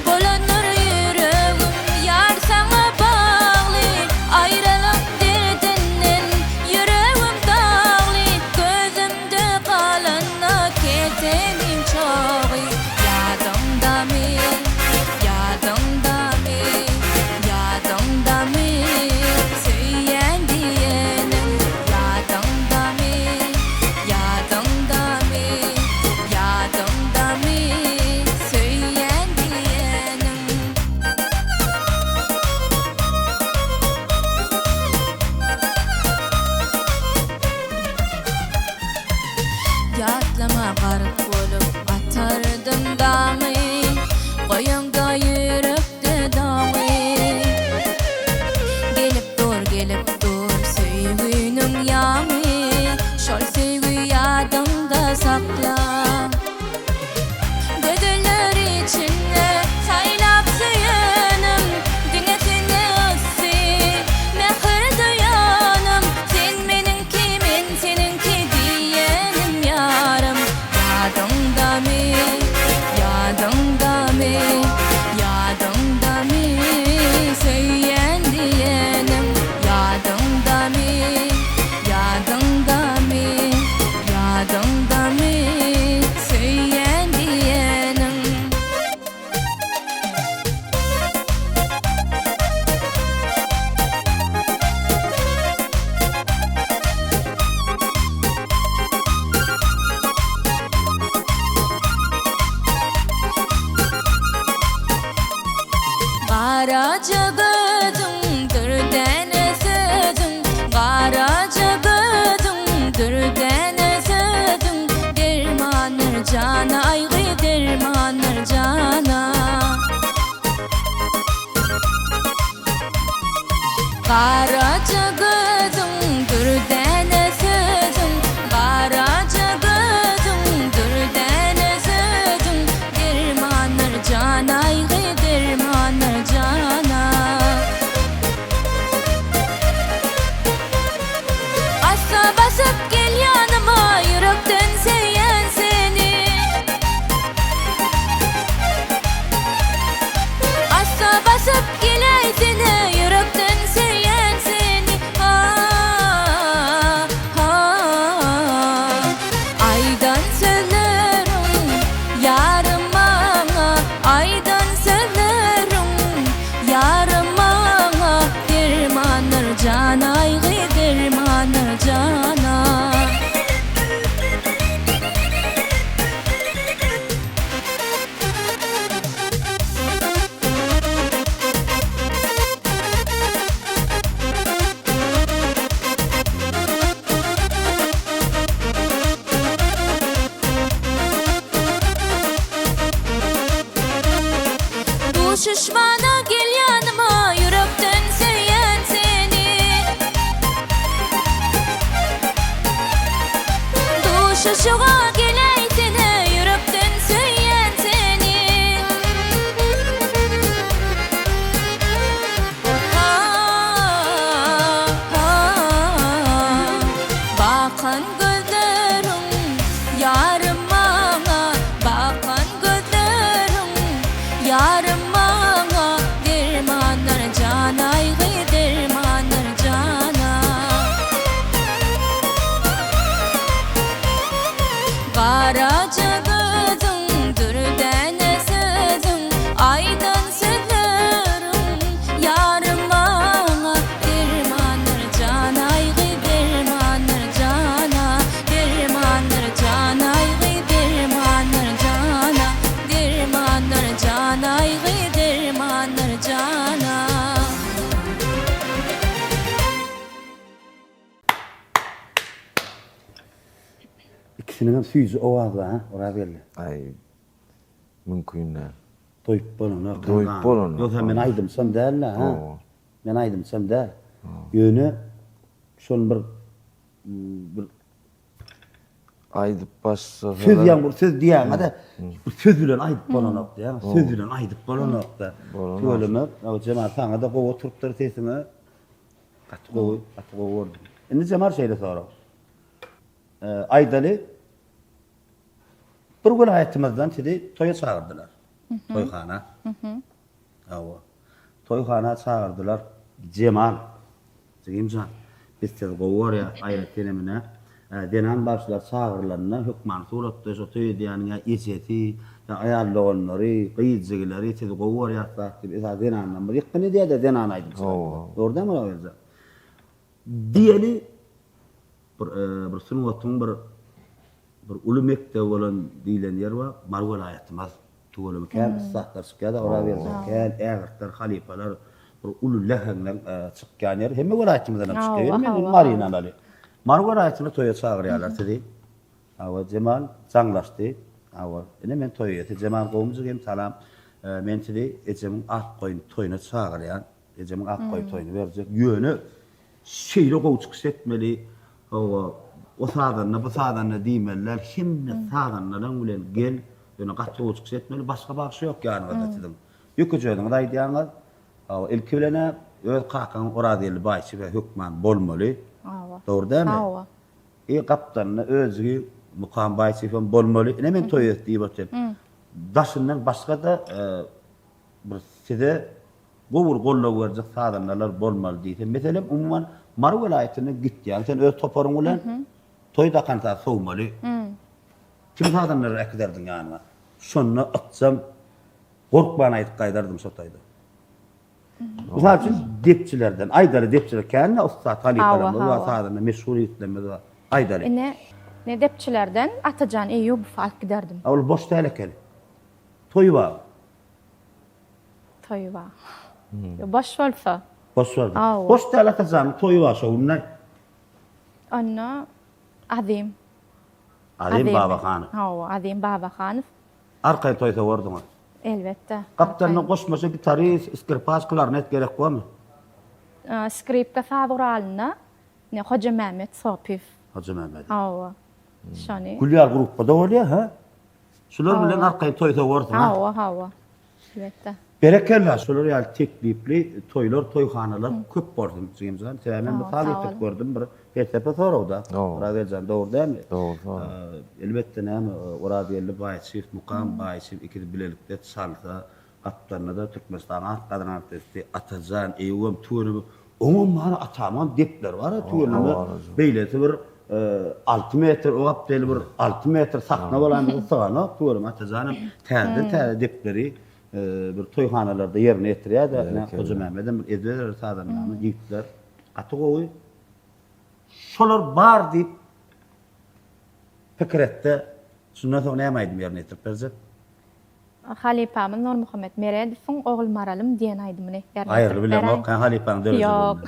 Bolandyr ýüregim ýar saňa bagly, Aýralyk derdinden ýüregim dagly, Gözümde galanda keteniň çogy, Ýadyňdamy, ýadyňdamy, ýadyňdamy, Söýýän diýeniň ýadyňdamy, ýadyňdamy, ýadyňdamy, Söýýän diýeniň. Ýatlama gark bolup atardym daňy, Goýaňda ýürekde daňy. Gelip dur, gelip dur söýginiň ýaňy, Şol söýgi ýadyňda sakla. Gözeller içinde saýlap söýenim, Diňe sende yssy mähir duýanym, Sen meniňki, men seniňki diýenim ýarym, Ýadyňdamy, ýadyňdamy, ýadyňdamy, Söýýän diýenim, ýadyňdamy, ýadyňdamy, ýadyňdamy, Söýýän diýeniň. Garaja gözüň dürdäne sözüň, Garaja gözüň dürdäne sözüň, Dermandyr jana aýgy dermandyr jana. Garaja gözüň dürdäne sözüň, Garaja gözüň dürdäne sözüň, Dermandyr jana aýgy dermandyr jana. Assa basyp gel ýanyma ýürekden söýýän seni. Assa basyp geläýsene ýürekden söýýän seni. Ha ha Aýdan sözleriň ýarym maňa aýdan sözleriň ýarym maňa dermandyr jana aýgy dermandyr jana. Duşuşmana gel ýanyma ýürekden söýýän seni. Duşuşyga geläýsene ýürekden söýýän seni. Ha ha Bakan gözleriň ýarym maňa Bakan gözleriň ýarym maňa Dermandyr jana aýgy dermandyr jana. Ikisiniňem süýji owazy bar, ha, Orazgeldi? Aý, mümkin däl. Doýup bolanok. Doýup bolanok. Ýogsa men aýdymçam däl-le, ha? Men aýdymçam däl. Ýöne şol bir bir Aýdyp başlasalar. Söz ýaň bir söz diýäňe-de bir söz bilen aýdyp bolanok diýäň. Söz bilen aýdyp bolanok-da. Tüweleme, Jemal saňa-da gowy oturypdyr sesiňe. Gaty gowy, gaty gowy gördüm. Indi Jemal şeýle sorag. Aýdaly, bir welaýatymyzdan sizi toýa çagyrdylar. Toýhana. Hawa. Toýhana çagyrdylar. Jemal, jigim jan, biz sizi gowy görýäs, aýratyn hem ine, zenan bagşylar çagyrylanda hökmany suratda şo toý edýäniň ýa ejesi, ýa aýal doganlary, gyz jigileri sizi gowy görýäs zat diýip, esasy zenanlarymyz ýykgyn edýär-de zenan aýdymçylar. Dogry dälmi Orazgeldi jan? Diýeli, bir bir sungatyň bir bir uly mekdebi bolan diýlen ýer bar, Mary welaýatymyz. Tüweleme kän ussatlar çykýar-da Orazgeldi jan, kän ägirtler, halypalar, bir uly läheňler çykýan ýer. Hemme welaýatymyzdan hem çykýar. Ýöne men indi Maryny alaly. Mary welaýatyna toýa çagyrýarlar sizi. Hawa, Jemal jaňlaşdy. Hawa, ine men toý eýesi. Jemal gowmy jigim, salam. Men sizi ejemiň ak goýun toýuna çagyrýan. Ejemiň ak goýun toýuny berjek. Ýöne şeýle gowy çykyş etmeli, hawa, o sazanda, bu sazanda diýmeli däl, hemme sazandalaň bilen gel, ýöne gaty gowy çykyş etmeli, başga bagşy ýok ýanyňyzda siziň. Ýekeje özüňiz aýdýaňyz. Hawa, ilki bilen-ä öz kakaň Orazgeldi Baýçyýew hökman bolmaly. Hawa. Dogry dälmi? Hawa. I gapdalynda özügi Mukam Baýçyýewem bolmaly. Ine men toý et diýip otyryn. Daşyndan başga-da bir size Gowy bir goldaw berjek sazandalar bolmaly diýse, meselem, umuman, Mary welaýatyna gitýäň, sen öz toparyň bilen toý dakan saz sowmaly. Kim sazandalary äkiderdiň ýanyňa? Şonda ykjam gorkman aýdyp gaýdardym şo toýda. Mysal üçin, depçilerden, aýdaly depçiler kän-de ussat halypalarymyz bar, sazanda meşhur ýigitlerimiz bar. Aýdaly. Ine, ne depçilerden Atajan Eýýubowy alyp giderdim. A ol boş däl eken. Toý bar. Toýy bar. Boş bolsa. Boş bolsa. Boş däl Atajanyň toýy bar şo günde. Onda Azim. Azim Babahanow. Hawa, Azim Babahanow. Arkaýyn toý sowardyňyz. Elbetde. Gapdalynda goşmaça gitarist, skripaç, klarnet gerek bormy? Skripka saz guralynda Hojamämmet Sopyýew. Hojamämmet. Hawa. Şony. Gül ýaly gruppada bolýar, hä? Şular bilen arkaýyn toý sowarsyň, ha? Hawa, hawa. Elbetde. Berekella, şular ýaly teklipli toýlar, toýhanalar köp bolsun, jigimjan. Sebäbi men mysal getirip gördüm, bir pelsepe sorag-da. Orazgeldi jan, dogry dälmi? Dogry sorag. Elbetde näme, Orazgeldi Baýçyýew, Mukam Baýçyýew ikisi bilelikde çalsa, Gapdalynda-da Türkmenistanyň at gazanan artisti Atajan Eýýubam tüweleme oňam bar atamam depleri bar tüweleme beýlesi bir 6 metr o gapdaly bir 6 metr sahna bolan syganok tüweleme Atajanam täzeden täze depleri bir toýhanalarda ýerine ýetirýär-de ine Hojamämmedem bir ezber sazandamyz ýigitler gaty gowy şolar bar diýip pikir etde şundan soň näme aýdym ýerine ýetirip berjek? Halypamyz Nurmuhammet Meredowyň Ogulmaralym diýen aýdymyny ýerine Aýryly ýetirip bilemok beräý. hä halypaň döredijiliginde. Ýok.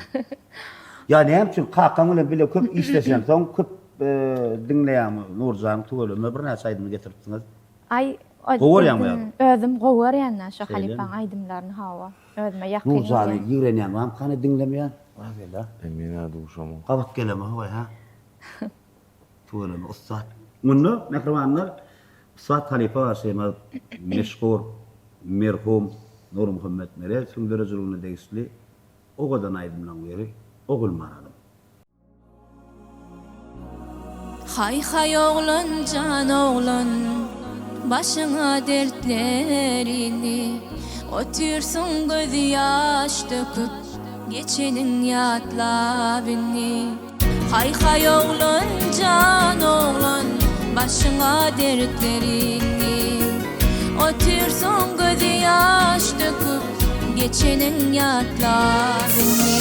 Ýa näme üçin kakaň bilen bile köp işleşeňsoň köp diňleýäňmi Nurjanyň tüweleme birnäçe aýdymyny getiripsiňiz. Aý Gowy görýäňmi ýa? Özüm gowy görýän-dä şo halypaň aýdymlaryny hawa. Özüme ýakyn Nurjany ýigrenýän barmykany diňlemeýän? Wah-la. E men-ä duşamok. Gabat gelemok-oý hä. Tüweleme ussat. Munda mähribanlar ussat halypa bagşymyz meşhur merhum Nurmuhammet Meredowyň döredijiligine degişli owadan aýdymlaryň biri Ogulmaralym. Haý haý oglan jan oglan Başyňa dertler indi Otyrsyň gözi ýaş döküp Geçeniň ýatlap indi. Haý haý oglan jan oglan Başyňa dertler indi Otyrsyň gözi ýaş döküp Geçeniň ýatlap indi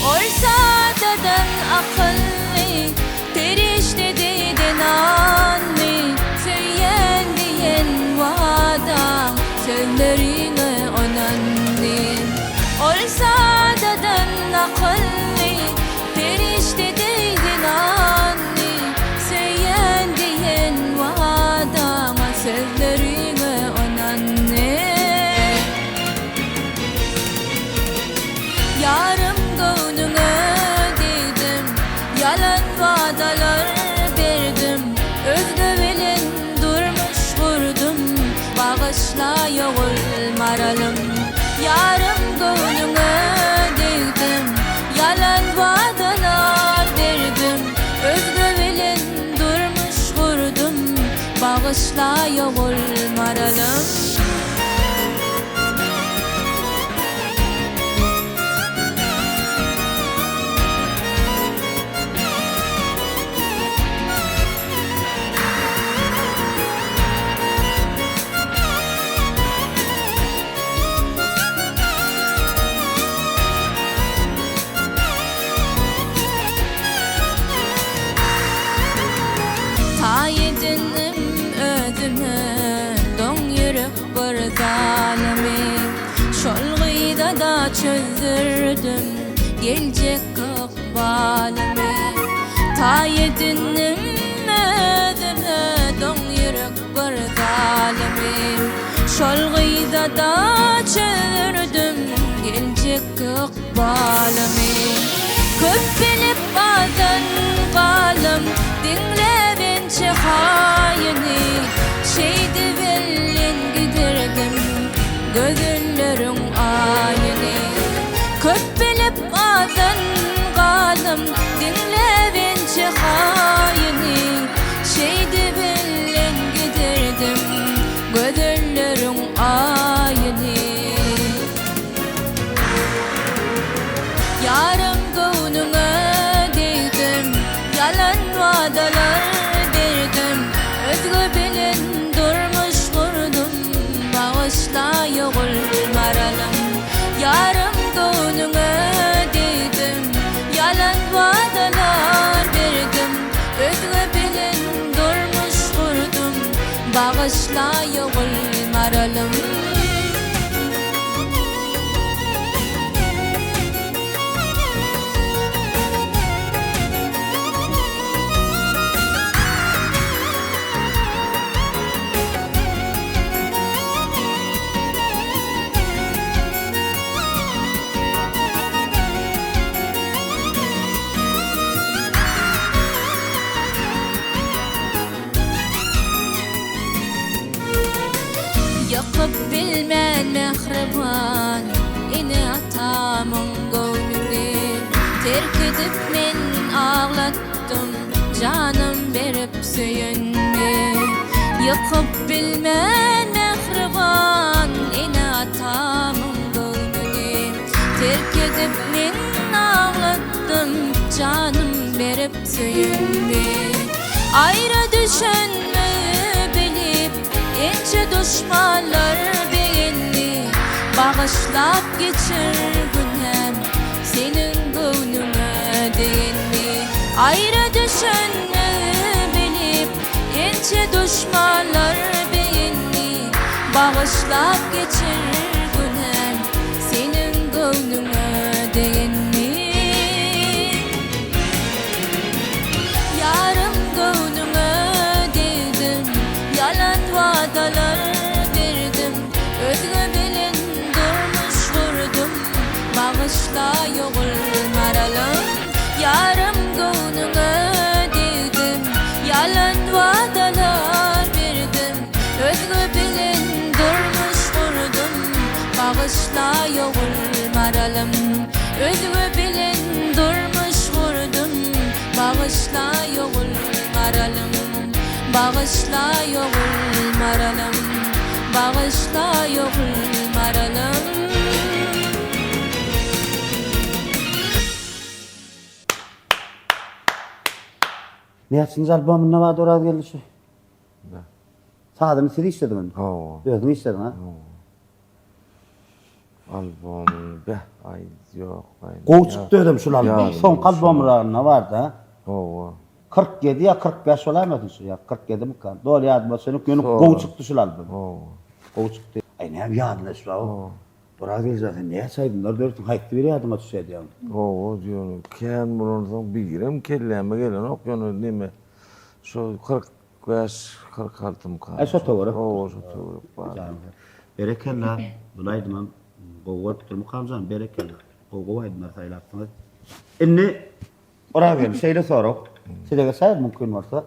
Ol sadadan akylly Perişde deý zenandy Söýýän diýen wadaň Sözleriňe ynandy Ol sadadan akylly Perişde deý zenandy, Söýýän diýen. ogul Maralym. Taý edindim özüme doň ýürek bir zalymy Şol gyza-da çözdürdim geljek ykbalymy Taý edindim özüme doň ýürek bir zalymy Şol gyza-da çözdürdim geljek Ykbalymy köp bilip azan galam Diňläp ençe haýyny Şeýdip elden gidirdim Gözelleriň aýyny Köp bilip azan galam Diňläp ençe haýyny Şeýdip elden gidirdim Gözelleriň aýyny. Ýarym göwnüňe degdim, Ýalan wadalar berdim, Özge bilen durmuş gurdum, Bagyşlaý ogul maralym. Ýarym göwnüňe degdim, Ýalan wadalar berdim, Özge bilen durmuş gurdum, Bagyşlaý ogul maralym. Ýykyp bilmen mähriban ene-atamyň göwnüni Terk edip men aglatdym janym berip söýenmi Ýykyp bilmen mähriban ene-atamyň göwnüni Terk edip men aglatdym janym berip söýenmi Aýra düşenmi bilip ençe duşmanlar begendi Bagyşlap geçir günäm seniň göwnüňe degenmi Aýra düşenmi bilip ençe duşmanlar begendi Bagyşlap geçir günäm seniň göwnüňe degenmi. Ýarym göwnüňe degdim, Ýalan wadalar berdim, Özge bilen durmuş gurdum, Bagyşla ogul maralym. Ýarym göwnüňe degdim, Ýalan wadalar berdim, Özge bilen durmuş gurdum, Bagyşla ogul maralym. Özge bilen durmuş gurdum Bagyşlaý ogul maralym Bagyşlaý ogul maralym Bagyşlaý ogul maralym. Näçinji albomynda bardy Orazgeldi şu? Sazyny siz işlediňizmi? Hawa. Özüň işlediň ha? Hawa. Albomyny beh aý ýok aý. Gowy çykdy özem şul albom. Soňky albomlarynda bardy-a. Hawa. 47 ýa 45 bolaýmasyn şu ýa 47 mykan? Doly ýadyma düşenok, ýöne gowy çykdy şul albom. Hawa. Gowy çykdy. Aý näme ýadyna düşüp aw. Oraz Geljan sen näçe aýdymlar döretdiň, haýsy biri ýadyňa düşýär diýýäň? Hawa ýöne kän bolansoň birem kelläme gelenok ýöne neme şo 40 5, 46 mykar. Aý şo töwerek. Hawa şo töwerek bar. Berekella bul aýdymam gowy bolupdyr Mukamjan berekella gowy gowy aýdymlar saýlapsyňyz. Indi Orazgeldi şeýle sorag size geçäýer mümkin bolsa.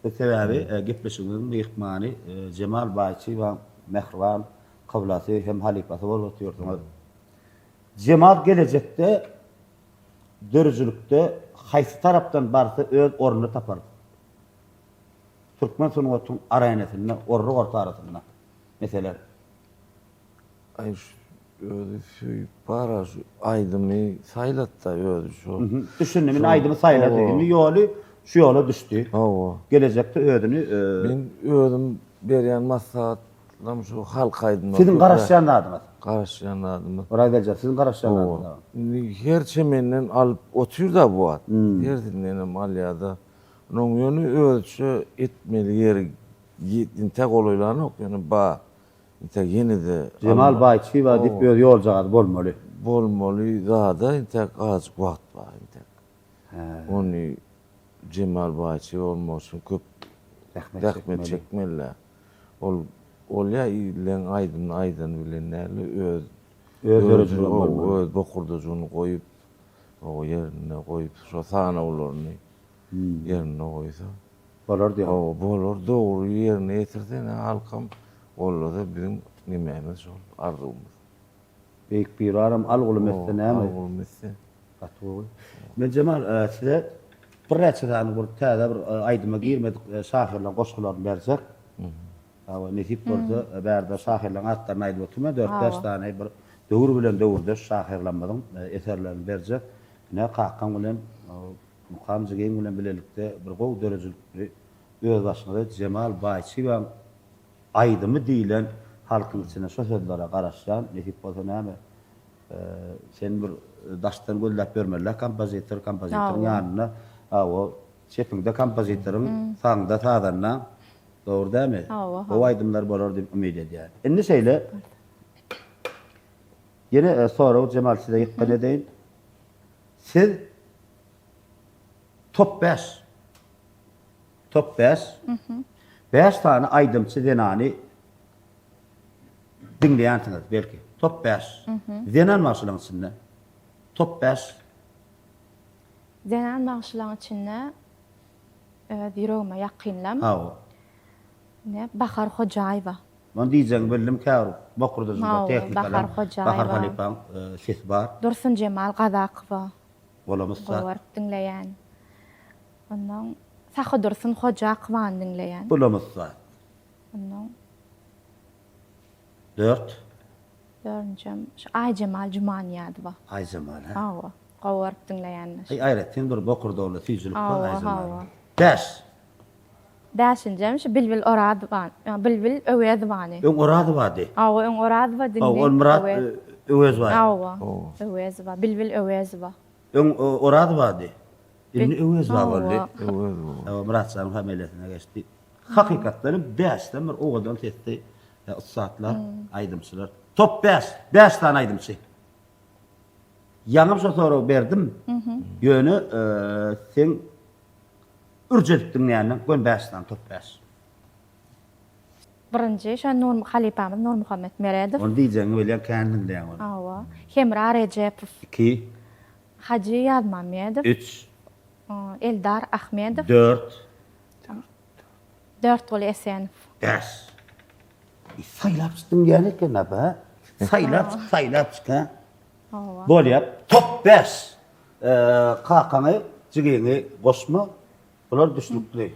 Sebäbi gepleşigimiziň myhmany Jemal Baýçyýewaň mähriban kyblasy hem halypasy bolup otyrsyňyz. Jemal gelejekde döredijilikde haýsy tarapdan barsa öz ornuny tapar? Türkmen sungatyň arenasynda orruk orta arasynda meselem. Aý şu özi söýüp bara şu aýdymy saýlatda özi şu. Düşündim indi aýdymy saýlady indi ýoly şu ýola düşdi. Hawa. Gelejekde özüni. Men özüm berýän maslahatlam şu halk aýdymlary. Siziň garaşýan zadyňyz. Garaşýan zadymyz. Oraz Geldijew siziň garaşýan zadyňyz. Indi her çemenden alyp otyrda bu wagt. Hersindenem alýada. Onuň ýöne özüçe etmeli ýeri intä golaýlanok ýöne ba. Intäk ýene-de Jemal Baýçyýewa diýip öz ýoljagazy bolmaly. Bolmaly zada intäk azajyk wagt bar intäk. Ony Jemal Baýçyýewa bolmak üçin köp zähmet çekmeli-dä. Ol bolýa illeň aýdymyny aýdany bilen däl-de öz Öz döredijiligem bolmaly. Öz bokurdajygyny goýup, ýerinde goýup şo sanawlaryny ýerinde goýsa. Bolar diýýäň. Hawa, bolar, dogry ýerine ýetirse ine halkam gollasa biziň nemämiz şol, arzuwymyz. Beýik Biraram al gulum etse näme? Al gulum etse. Gaty gowy. Men Jemal size birnäçe sany bir täze bir aýdyma girmedik şahyrlaryň goşgularyny berjek. Hawa, nesip bolsa bärde şahyrlaryň atlaryny aýdyp oturman, dört-bäş sany bir döwür bilen döwürdeş şahyrlarymyzyň eserlerini berjek. Ine kakaň bilen Mukam jigiň bilen bilelikde bir gowy döredijilikli özbaşyňyza Jemal Baýçyýewaň aýdymy diýilen halkyň içinde şo sözlere garaşýan nesip bolsa näme sen bir daşdan gözläp ýörmelidä kompozitor kompozitoryň ýanynda hawa çepiňde kompozitoryň sagyňda sazanda dogry dämi gowy aýdymlar bolar diýip umyt edýän indi şeýle ýene sorag Jemal size ýykgyn edeýin siz Top bäş. Top bäş. Bäş sany aýdymçy zenany diňleýänsiňiz belki. Top bäş. Zenan bagşylaryň içinde. Top bäş. Zenan bagşylaryň içinde öz ýüregime ýakynlam. Hawa. Ne Bahar Hojaýewa. Muny diýjegiňi bildim käbir bokurdajyňda tehnikalar Bahar halypaň sesi bar. Dursunjemal Gazakowa. Bolam ussat. Gowy görüp diňleýän. Ondan Sahydursun Hojakowany diňleýän. Bulam ussat. Ondan. Dört. Dördünjem şu Aýjemal Jumanyýazowa. Aýjemal hä? Hawa. Gowy görüp diňleýän. Aý aýratyn bir bokurdagly süýjülik bar Hawa, hawa. Bäş. Bäşinjem şu Bilbil Orazowa, Bilbil Öwezowany. Öň Orazowady. Hawa, öň Orazowady, indi Hawa, ol Myrat Öwezowa. Hawa, Öwezowa, Bilbil Öwezowa. Öň Orazowady. Indi Öwezowa boldy. Öwezowa. Hawa, Myratjanyň familiýasyna geçdi. Hakykatdan hem bäşden bir owadan sesli ussatlar, aýdymçylar. Top bäş, bäş sany aýdymçy. Ýaňam şo soragy berdim. Ýöne seň Ürç edip diňleýänleň gön bäş sany top bäş. Birinji şo Nur halypamyz Nurmuhammet Meredow. Ony diýjegiňi bilýän kän diňleýäň ony. Hawa. Hemra Rejepow. Iki. Hajy Ýazmammedow. Üç. Eldar Ahmedow. Dört. Dörtguly Esenow. Bäş. Saýlap çyk diňleýän eken-ä bu hä? Saýlap çyk, saýlap çyk hä? Hawa. Bolýa. Top bäş. Kakaňy, jigiňi goşma. Bular düşnükli.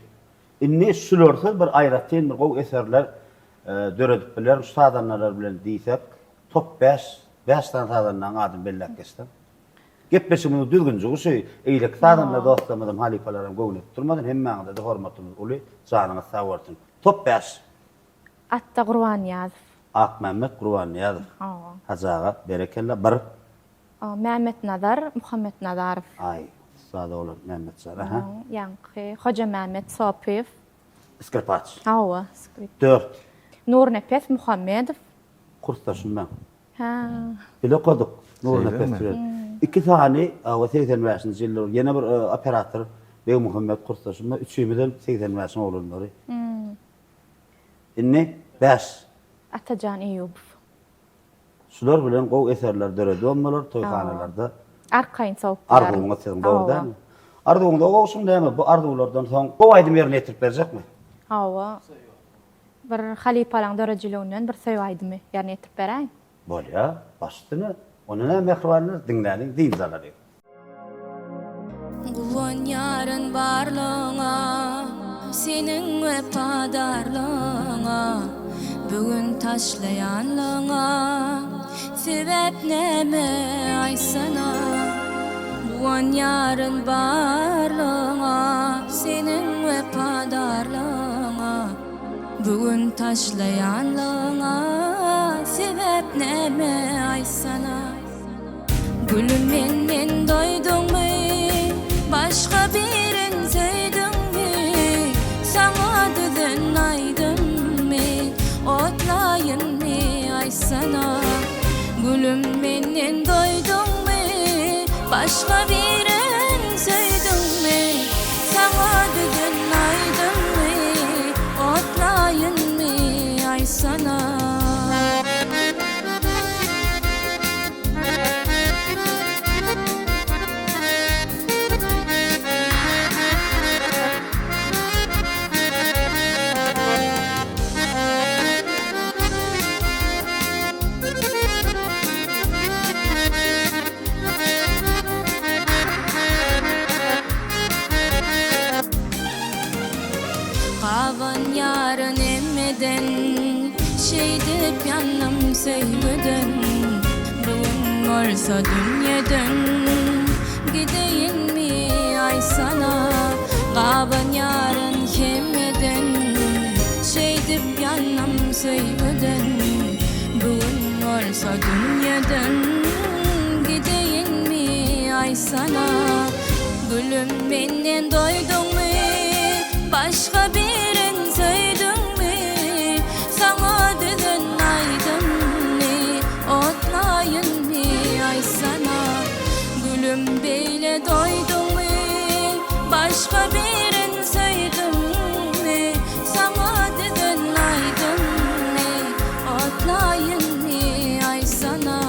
Indi şularsyz bir aýratyn bir gowy eserler döredip bilerin şu sazandalar bilen diýsek, top bäş, bäş sany sazandaň adyny belläp geçseň. Gepleşigimiziň düzgünjigi şu. Eýleki sazanda dostlarymyzam, halypalaram göwün edip durmasyn. Hemmäňize-de hormatymyz uly. Janyňyz sag bolsun. Top bäş. Atda Gurbannyýazow. Akmämmet Gurbannyýazow. Hawa. Hajy aga, berekella. Bir. Mämmetnazar Muhammetnazarow. Aý, ussat oglan Mämmetjan, aha. Ýaňky Hojamämmet Sopyýew. Skripaç. Hawa, skrip. Dört. Nurnepes Muhammedow. Kursdaşym meň. Hä. Bile okadyk Nurnepes bilen. Iki sany, hawa, 85-nji ýylda ýene bir operator Begmuhammet kursdaşym bar. Üçümizem 85-iň oglanlary. Indi bäş. Atajan Eýýubow. Şular bilen gowy eserler döredibem bolar toýhanalarda. Arkaýyn sowup bilerin. Arzuwyňyz siziň dogry dälmi? Arzuwyňyza gowşuň näme bu arzuwlardan soň gowy aýdym ýerine ýetirip berjekmi? Hawa. Bir halypalaň döredijiliginden bir söýgi aýdymy ýerine ýetirip beräýiň. Bolýa, baş üstüne. Onda näme mähribanlar diňläliň dynç alalyň. Guwanýaryn barlygyňa. Seniň wepadarlygyňa Bu gün taşlaýanlygyňa Sebäp näme aýtsana Guwanýaryn barlygyňa Seniň wepadarlygyňa Bu gün taşlaýanlygyňa Sebäp näme aýtsana. Gülüm menden doýduňmy Başga birin söýdüňmi Saňa düzen aýdymmy Otlaýynmy aýtsana Gülüm menden doýduňmy Başga birin söýdüňmi Saňa düzen aýdymmy Otlaýynmy aýtsana. Gabanýaryn hemmeden Şeýdip ýandym söýgüden Bu gün bolsa dünýeden Gideýinmi aýtsana Gabanýaryn hemmeden Şeýdip ýandym söýgüden Bu gün bolsa dünýeden Gideýinmi aýtsana Gülüm menden doýduňmy Başga birin söýdüňmi Saňa düzen aýdymmy Otlaýynmy aýtsana Gülüm beýle doýduňmy Başga birin söýdüňmi Saňa düzen aýdymmy Otlaýynmy aýtsana.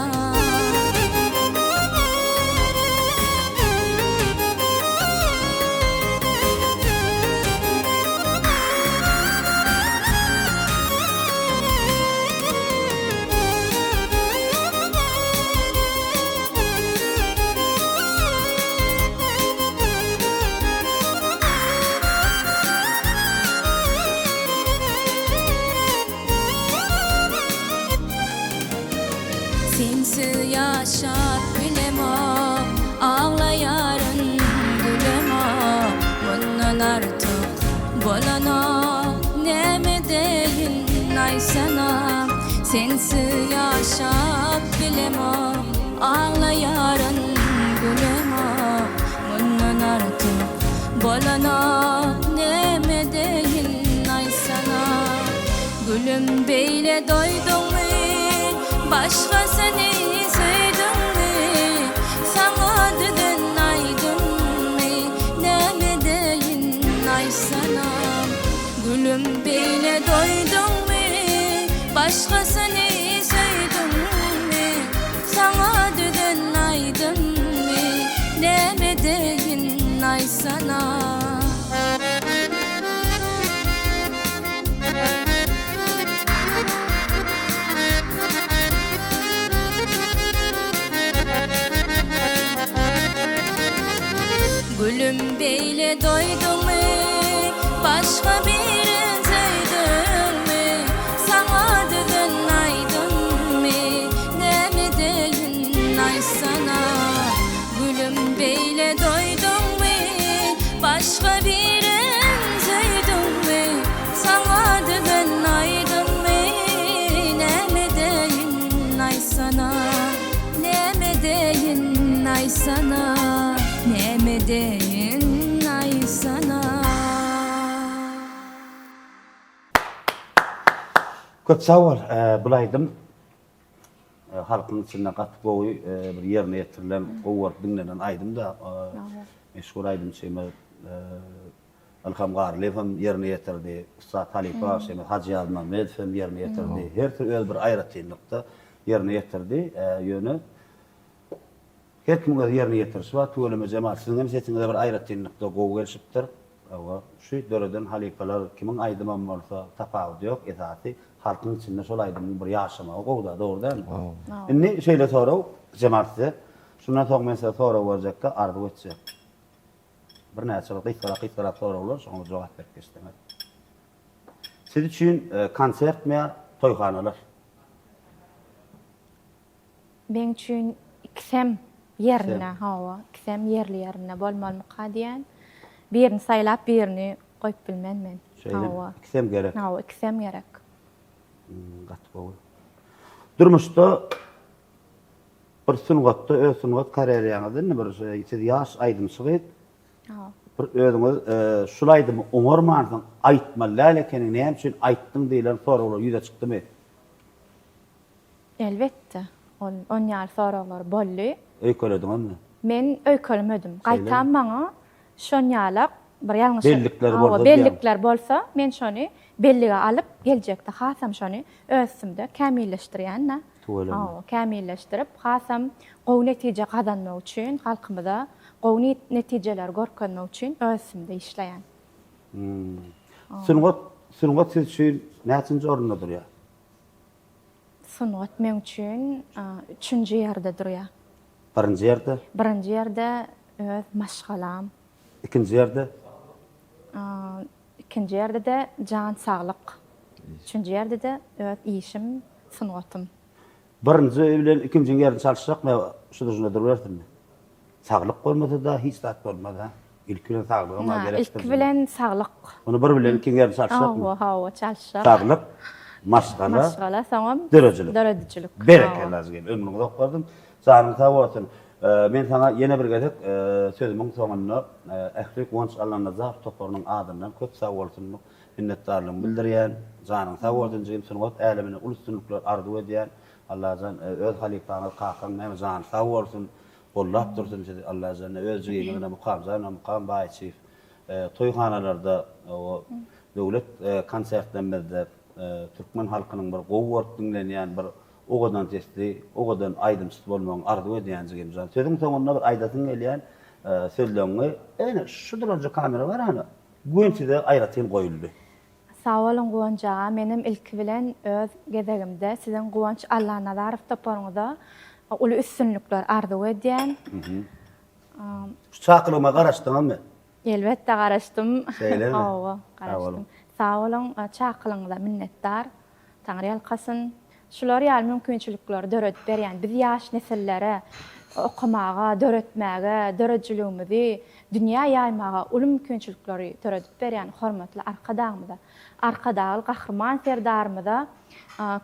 Sensiz ýaşap bilemok, aglaýaryn, gülemok, Mundan artyk bolanok, näme edeýin aýtsana. Sensiz ýaşap bilemok, aglaýaryn, gülemok, Mundan artyk bolanok, näme edeýin aýtsana. Gülüm beýle doýduňmy Başgasyny söýdüňmi Saňa düzen aýdymmy Näme edeýin aýtsana Gülüm beýle doýduňmy Başgasyny söýdüňmi Saňa düzen aýdymmy Näme edeýin aýtsana. Gülüm beýle doýduňmy Başga birin söýdüňmi Saňa düzen aýdymmy Näme edeýin aýtsana Gülüm beýle doýduňmy Başga birin söýdüňmi Saňa düzen aýdymmy Näme edeýin aýtsana Näme edeýin aýtsana Näme edeýin aýtsana. Köp sag bol bul aýdym Halkyň içinde gaty gowy bir ýerine ýetirilen, gowy görüp diňlenen aýdym-da. Meşhur aýdymçymyz Ylham Garlyýew hem ýerine ýetirdi. Ussat halypa bagşymyz Hajy Ýazmämmedow hem ýerine ýetirdi. Hersi öz bir aýratynlykda ýerine ýetirdi. Ýöne Her kimiň öz ýerine ýetirişi bar. Tüweleme Jemal siziň hem sesiňize bir aýratynlykda gowy gelşipdir. Hawa, şu döreden halypalar kimiň aýdymam bolsa tapawudy ýok, esasy halkyň içinde şol aýdymyň bir ýaşamagy gowuda, dogry dälmi? Indi şeýle sorag Jemal size. Şundan soň men size sorag berjekde arzuw etjek. Birnäçe bir gysgarak gysgarak soraglar, şoňa jogap berip geçseňiz. Siz üçin konsertmi ýa toýhanalar? Meň üçin ikisem ýerinde, hawa, ikisem ýerli-ýerinde bolmalymyka diýýän. Birini saýlap, birini goýup bilmen men. Şeýlemi? Ikisem gerek. Hawa, ikisem gerek. Gaty gowy. Durmuşda bir sungatda öz sungat karýeraňyzda indi bir siz ýaş aýdymçy gyz. Bir özüňiz şul aýdymy oňarmansyň, aýtmaly däl ekeniň, näme üçin aýtdyň diýlen soraglar ýüze çykdymy? Elbetde, ol on ýaly soraglar boldy. Öýkelediňizmi? Men öýkelemedim. Gaýtam maňa şon ýalak bir ýalňyş Bellikler bolsa diýýäňmi? Bellikler bolsa, men şony bellige alyp, geljekde hasam şony öz üstümde kämilleşdirýän-dä. Tüweleme. Hawa, kämilleşdirip, hasam gowy netije gazanmak üçin, halkymyza gowy netijeleri görkezmek üçin öz üstümde işleýän. Sungat, sungat siz üçin näçinji orunda durýar? Sungat meň üçin üçünji ýerde durýar. Birinji ýerde? Birinji ýerde öz maşgalam. Ikinji ýerde? Ikinji ýerde-de jan saglyk. Üçünji ýerde-de öz işim, sungatym. Birinji bilen ikinjiň ýerini çalyşjakmy ýa şu durşuna durubersinmi? Saglyk bolmasa-da hiç zat bolmaz ha. Ilki bilen saglygam-a gerekdir. Ilki bilen saglyk. Ony bir bilen ikiň ýerini çalyşjakmy? Hawa, hawa, çalyşjak. Saglyk, maşgala, Maşgala, soňam döredijilik. Döredijilik. Berekella jigim, ömrüň uzak bolsun, janyň sag bolsun. Men saňa ýene bir gezek sözümiň soňunda ähli Guwanç Allanazarow toparynyň adyndan köp sag bolsunlyk minnetdarlygymy bildirýän. Janyň sag bolsun jigim, sungat äleminde uly üstünlikler arzuw edýän. Allajan öz halypaňyz kakaň näme jany sag bolsun. Gollap dursun sizi Allajan öz jigiňizine Mukamjana Mukam Baýçyýew toýhanalarda o döwlet konsertlerimizde türkmen halkynyň bir gowy görüp diňlenýän bir owadan sesli owadan aýdymçysy bolmagyňy arzuw edýän jigimjan. Sözüň soňunda bir aýdasyň gelýän sözleňňi ene şu duranja kamera bar ana göni size aýratyn goýuldy. Sag boluň Guwanç aga menem ilki bilen öz gezegimde siziň Guwanç Allanazarow toparyňyza uly üstünlikler arzuw edýän. Şu çakylygyma garaşdyňyzmy? Elbetde garaşdym. Şeýlemi? Hawa, garaşdym. Sag boluň, çakylygyňyza minnetdar. Taňry ýalkasyn. Şular ýaly mümkinçilikleri döredip berýän biz ýaş nesillere okamaga, döretmäge, döredijiligimizi dünýä ýaýmaga uly mümkinçilikleri döredip berýän hormatly Arkadagymyza, Arkadagly Gahryman Serdarymyza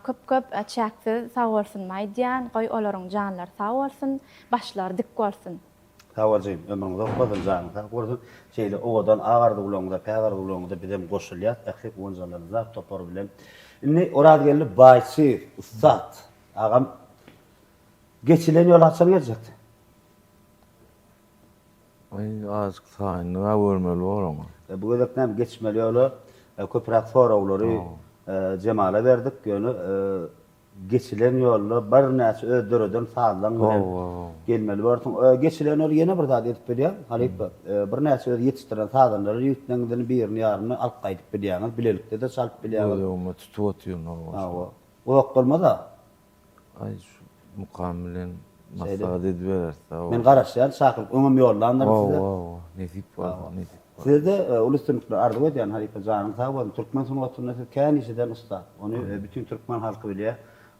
köp-köp çäksiz sagbolsunymy aýdýan. Goý, olaryň janlary sag bolsun, başlary dik bolsun! Sag bol jigim, ömrüň uzak bolsun, janyň sag bolsun. Şeýle owadan ak arzuwlaryňyza, päk arzuwlaryňyza bizem goşulýas ähli Guwanjalarymyzak topary bilen. Indi Orazgeldi Baýçyýew, ussat agam geçilen ýola haçan geljekdi? Aý azajyk taýynlyga görmeli bor oňa. Bu gezek näme geçmeli ýola köpräk soraglary Jemala berdik, ýöne Geçilen ýolda birnäçe öz döreden sazlaň bilen gelmeli borsuň. Geçilen ýol ýene bir zat edip bilýäň, halypa. Birnäçe öz ýetişdiren sazandalary ýigitleňizden birini ýaryny alyp gaýdyp bilýäňiz, bilelikde-de çalyp bilýäňiz. Göz öňüme tutup otyryn hawa. Hawa. Uzak bolmaz-a. Aý şu Mukam bilen maslahat edibereris-dä. Men garaşýan, çakylyk öňem ýollandyryn size. Hawa, hawa. Nesip bolsa, nesip bolsa. Size-de uly üstünlikler arzuw edýän halypa janyň sag bolsun. Türkmen sungatynda siz kän iş eden ussat. Ony bütin türkmen halky bilýär.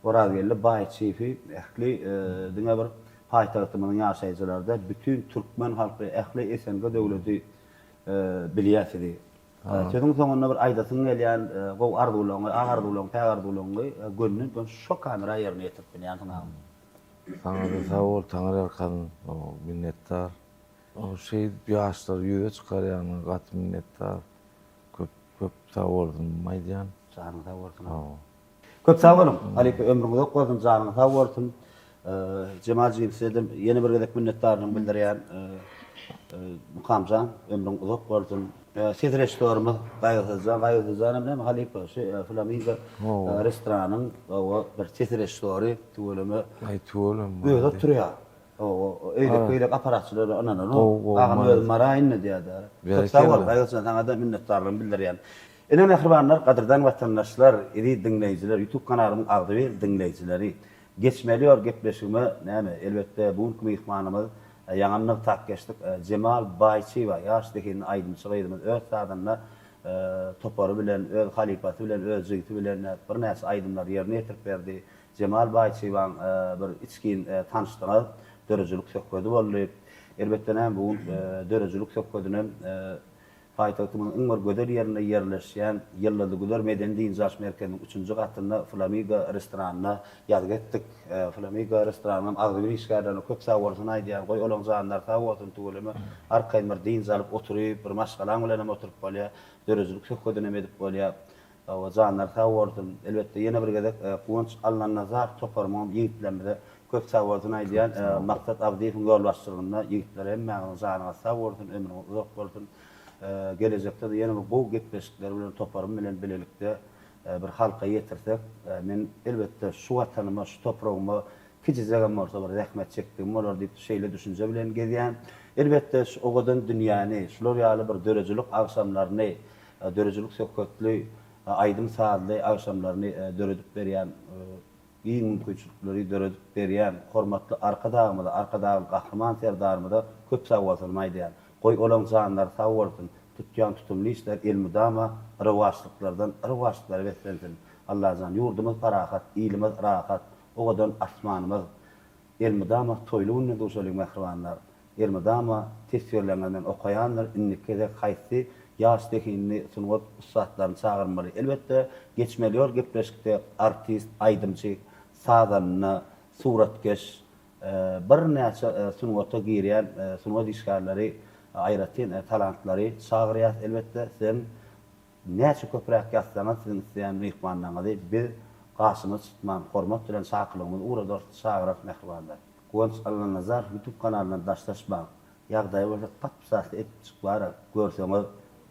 Orazgeldi Baýçyýewi ähli diňe bir paýtagtymyzyň ýaşaýjylary däl, bütin türkmen halky, ähli SNG döwleti bilýär sizi. Sözüň soňunda bir aýdasyň gelýän gowy arzuwlaryňy, ak arzuwlaryňy, päk arzuwlaryňy gönden-göni şo kamera ýerine ýetirip bilýänsiň agam. Saňada sag bol Taňryýalkasyn minnetdar. Şeýdip ýaşlary ýüze çykarýanyňa gaty minnetdar. Köp köp sag bolsun aýdýan. Janyň sag bolsun. Köp sag boluň halypa ömrüň uzak bolsun janyň sag bolsun. Jemal jigim sizede ýene bir gezek minnetdarlygymy bildirýän. Mukamjan ömrüň uzak bolsun. Ses režissýorymyz Gaýgysyzjan, Gaýgysyzjan hem näme halypa şu Flamingo restoranyň bir ses režissýory tüweleme. Aý tüweleme. Özi oturýar. Hawa, öýdek-beýlek apparatçylara ynananok. Agam özüm baraýyn-da diýýär-de. Köp sag bol, Gaýgysyzjan, saňa-da minnetdarlygymy bildirýän. Ine, mähribanlar, gadyrdan watandaşlar, eziz diňleýjiler, YouTube kanalymyň agzybir diňleýjileri! Geçmeli ýol gepleşigime näme, elbetde, bu günki myhmanymyz. Ýaňam nygtap geçdik. Jemal Baýçyýewa, ýaş zehinli aýdymçy gyzymyz öz sazanda topary bilen, öz halypasy bilen, öz jigsi bilen birnäçe aýdymlary ýerine ýetirip berdi. Jemal Baýçyýewaň bir içgin tanyşdyňyz, döredijilik söhbedi boldy. Elbetde näme bu gün döredijilik söhbedinem Paýtagtymyzyň iň bir gözel ýerinde ýerleşýän Ýyldyzly güzer medeni-dynç alyş merkeziniň üçünji gatynda Flamigo restoranynda ýazgy etdik. Flamigo restoranynyň agzybir işgärlerine köp sagbolsun aýdýan. Goý olaň janlary sag bolsun tüweleme. Arkaýyn bir dynç alyp oturyp, bir maşgalaň bilenem oturyp bolýar. Döredijilik söhbedinem edip bolýar. Hawa, janlary sag bolsun. Elbetde, ýene bir gezek Guwanç Allannazarow toparymyňam ýigitlerimize köp sag bolsun aýdýan. Maksat Abdyýewiň ýolbaşçylygynda ýigitler hemmäňiziň janyňyz sag bolsun, ömrüňiz uzak bolsun. Gelejekde-de ýene bir gowy gepleşikler bilen toparym bilen bilelikde bir halka ýetirsek, men elbetde şu Watanyma, şu topragyma kiçijegem bolsa bir zähmet çekdigim bolar diýip şeýle düşünje bilen gezýän. Elbetde şu owadan dünýäni, şular ýaly bir döredijilik agşamlaryny Döredijilik söhbetli, aýdym-sazly agşamlaryny döredip berýän, giň mümkinçilikleri döredip berýän hormatly Arkadagymyza, Arkadagly Gahryman Serdarymyza köp sagbolsunymy aýdýan. Goý, olaň janlary sag bolsun, tutýan tutumly işleri elmydama rowaçlyklardan rowaçlyklara beslensin. Allajan, ýurdumyz parahat, ilimiz rahat, owadan asmanymyz elmydama toýly günde duşalyň mähribanlar! Elmydama teswirleriňizi men okaýandyr, indiki gezek haýsy ýaş zehinli sungat ussatlaryny çagyrmaly? Elbetde geçmeli ýol gepleşikde artist, aýdymçy, sazanda, suratkeş, birnäçe sungata girýän sungat işgärleri aýratyn talantlary çagyrýas elbetde siziň Näçe köpräk ýazsaňyz siziň isleýän myhmanlaryňyzy biz gaşymyz çytman hormat bilen çakylygymyzy ugradarys çagyrarys mähribanlar. Guwanç Allanazarow ýutub kanalyndan daşlaşmaň. Ýagdaýy bolsa patpsasy etjik bara görseňiz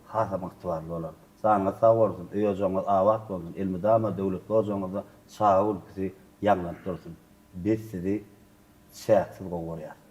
hasam ygtybarly bolar. Janyňyz sag bolsun, öý ojagyňyz abat bolsun, elmydama döwletli ojagyňyzda çaga gülküsi ýaňlanyp dursun. Biz sizi çäksiz gowy görýäris.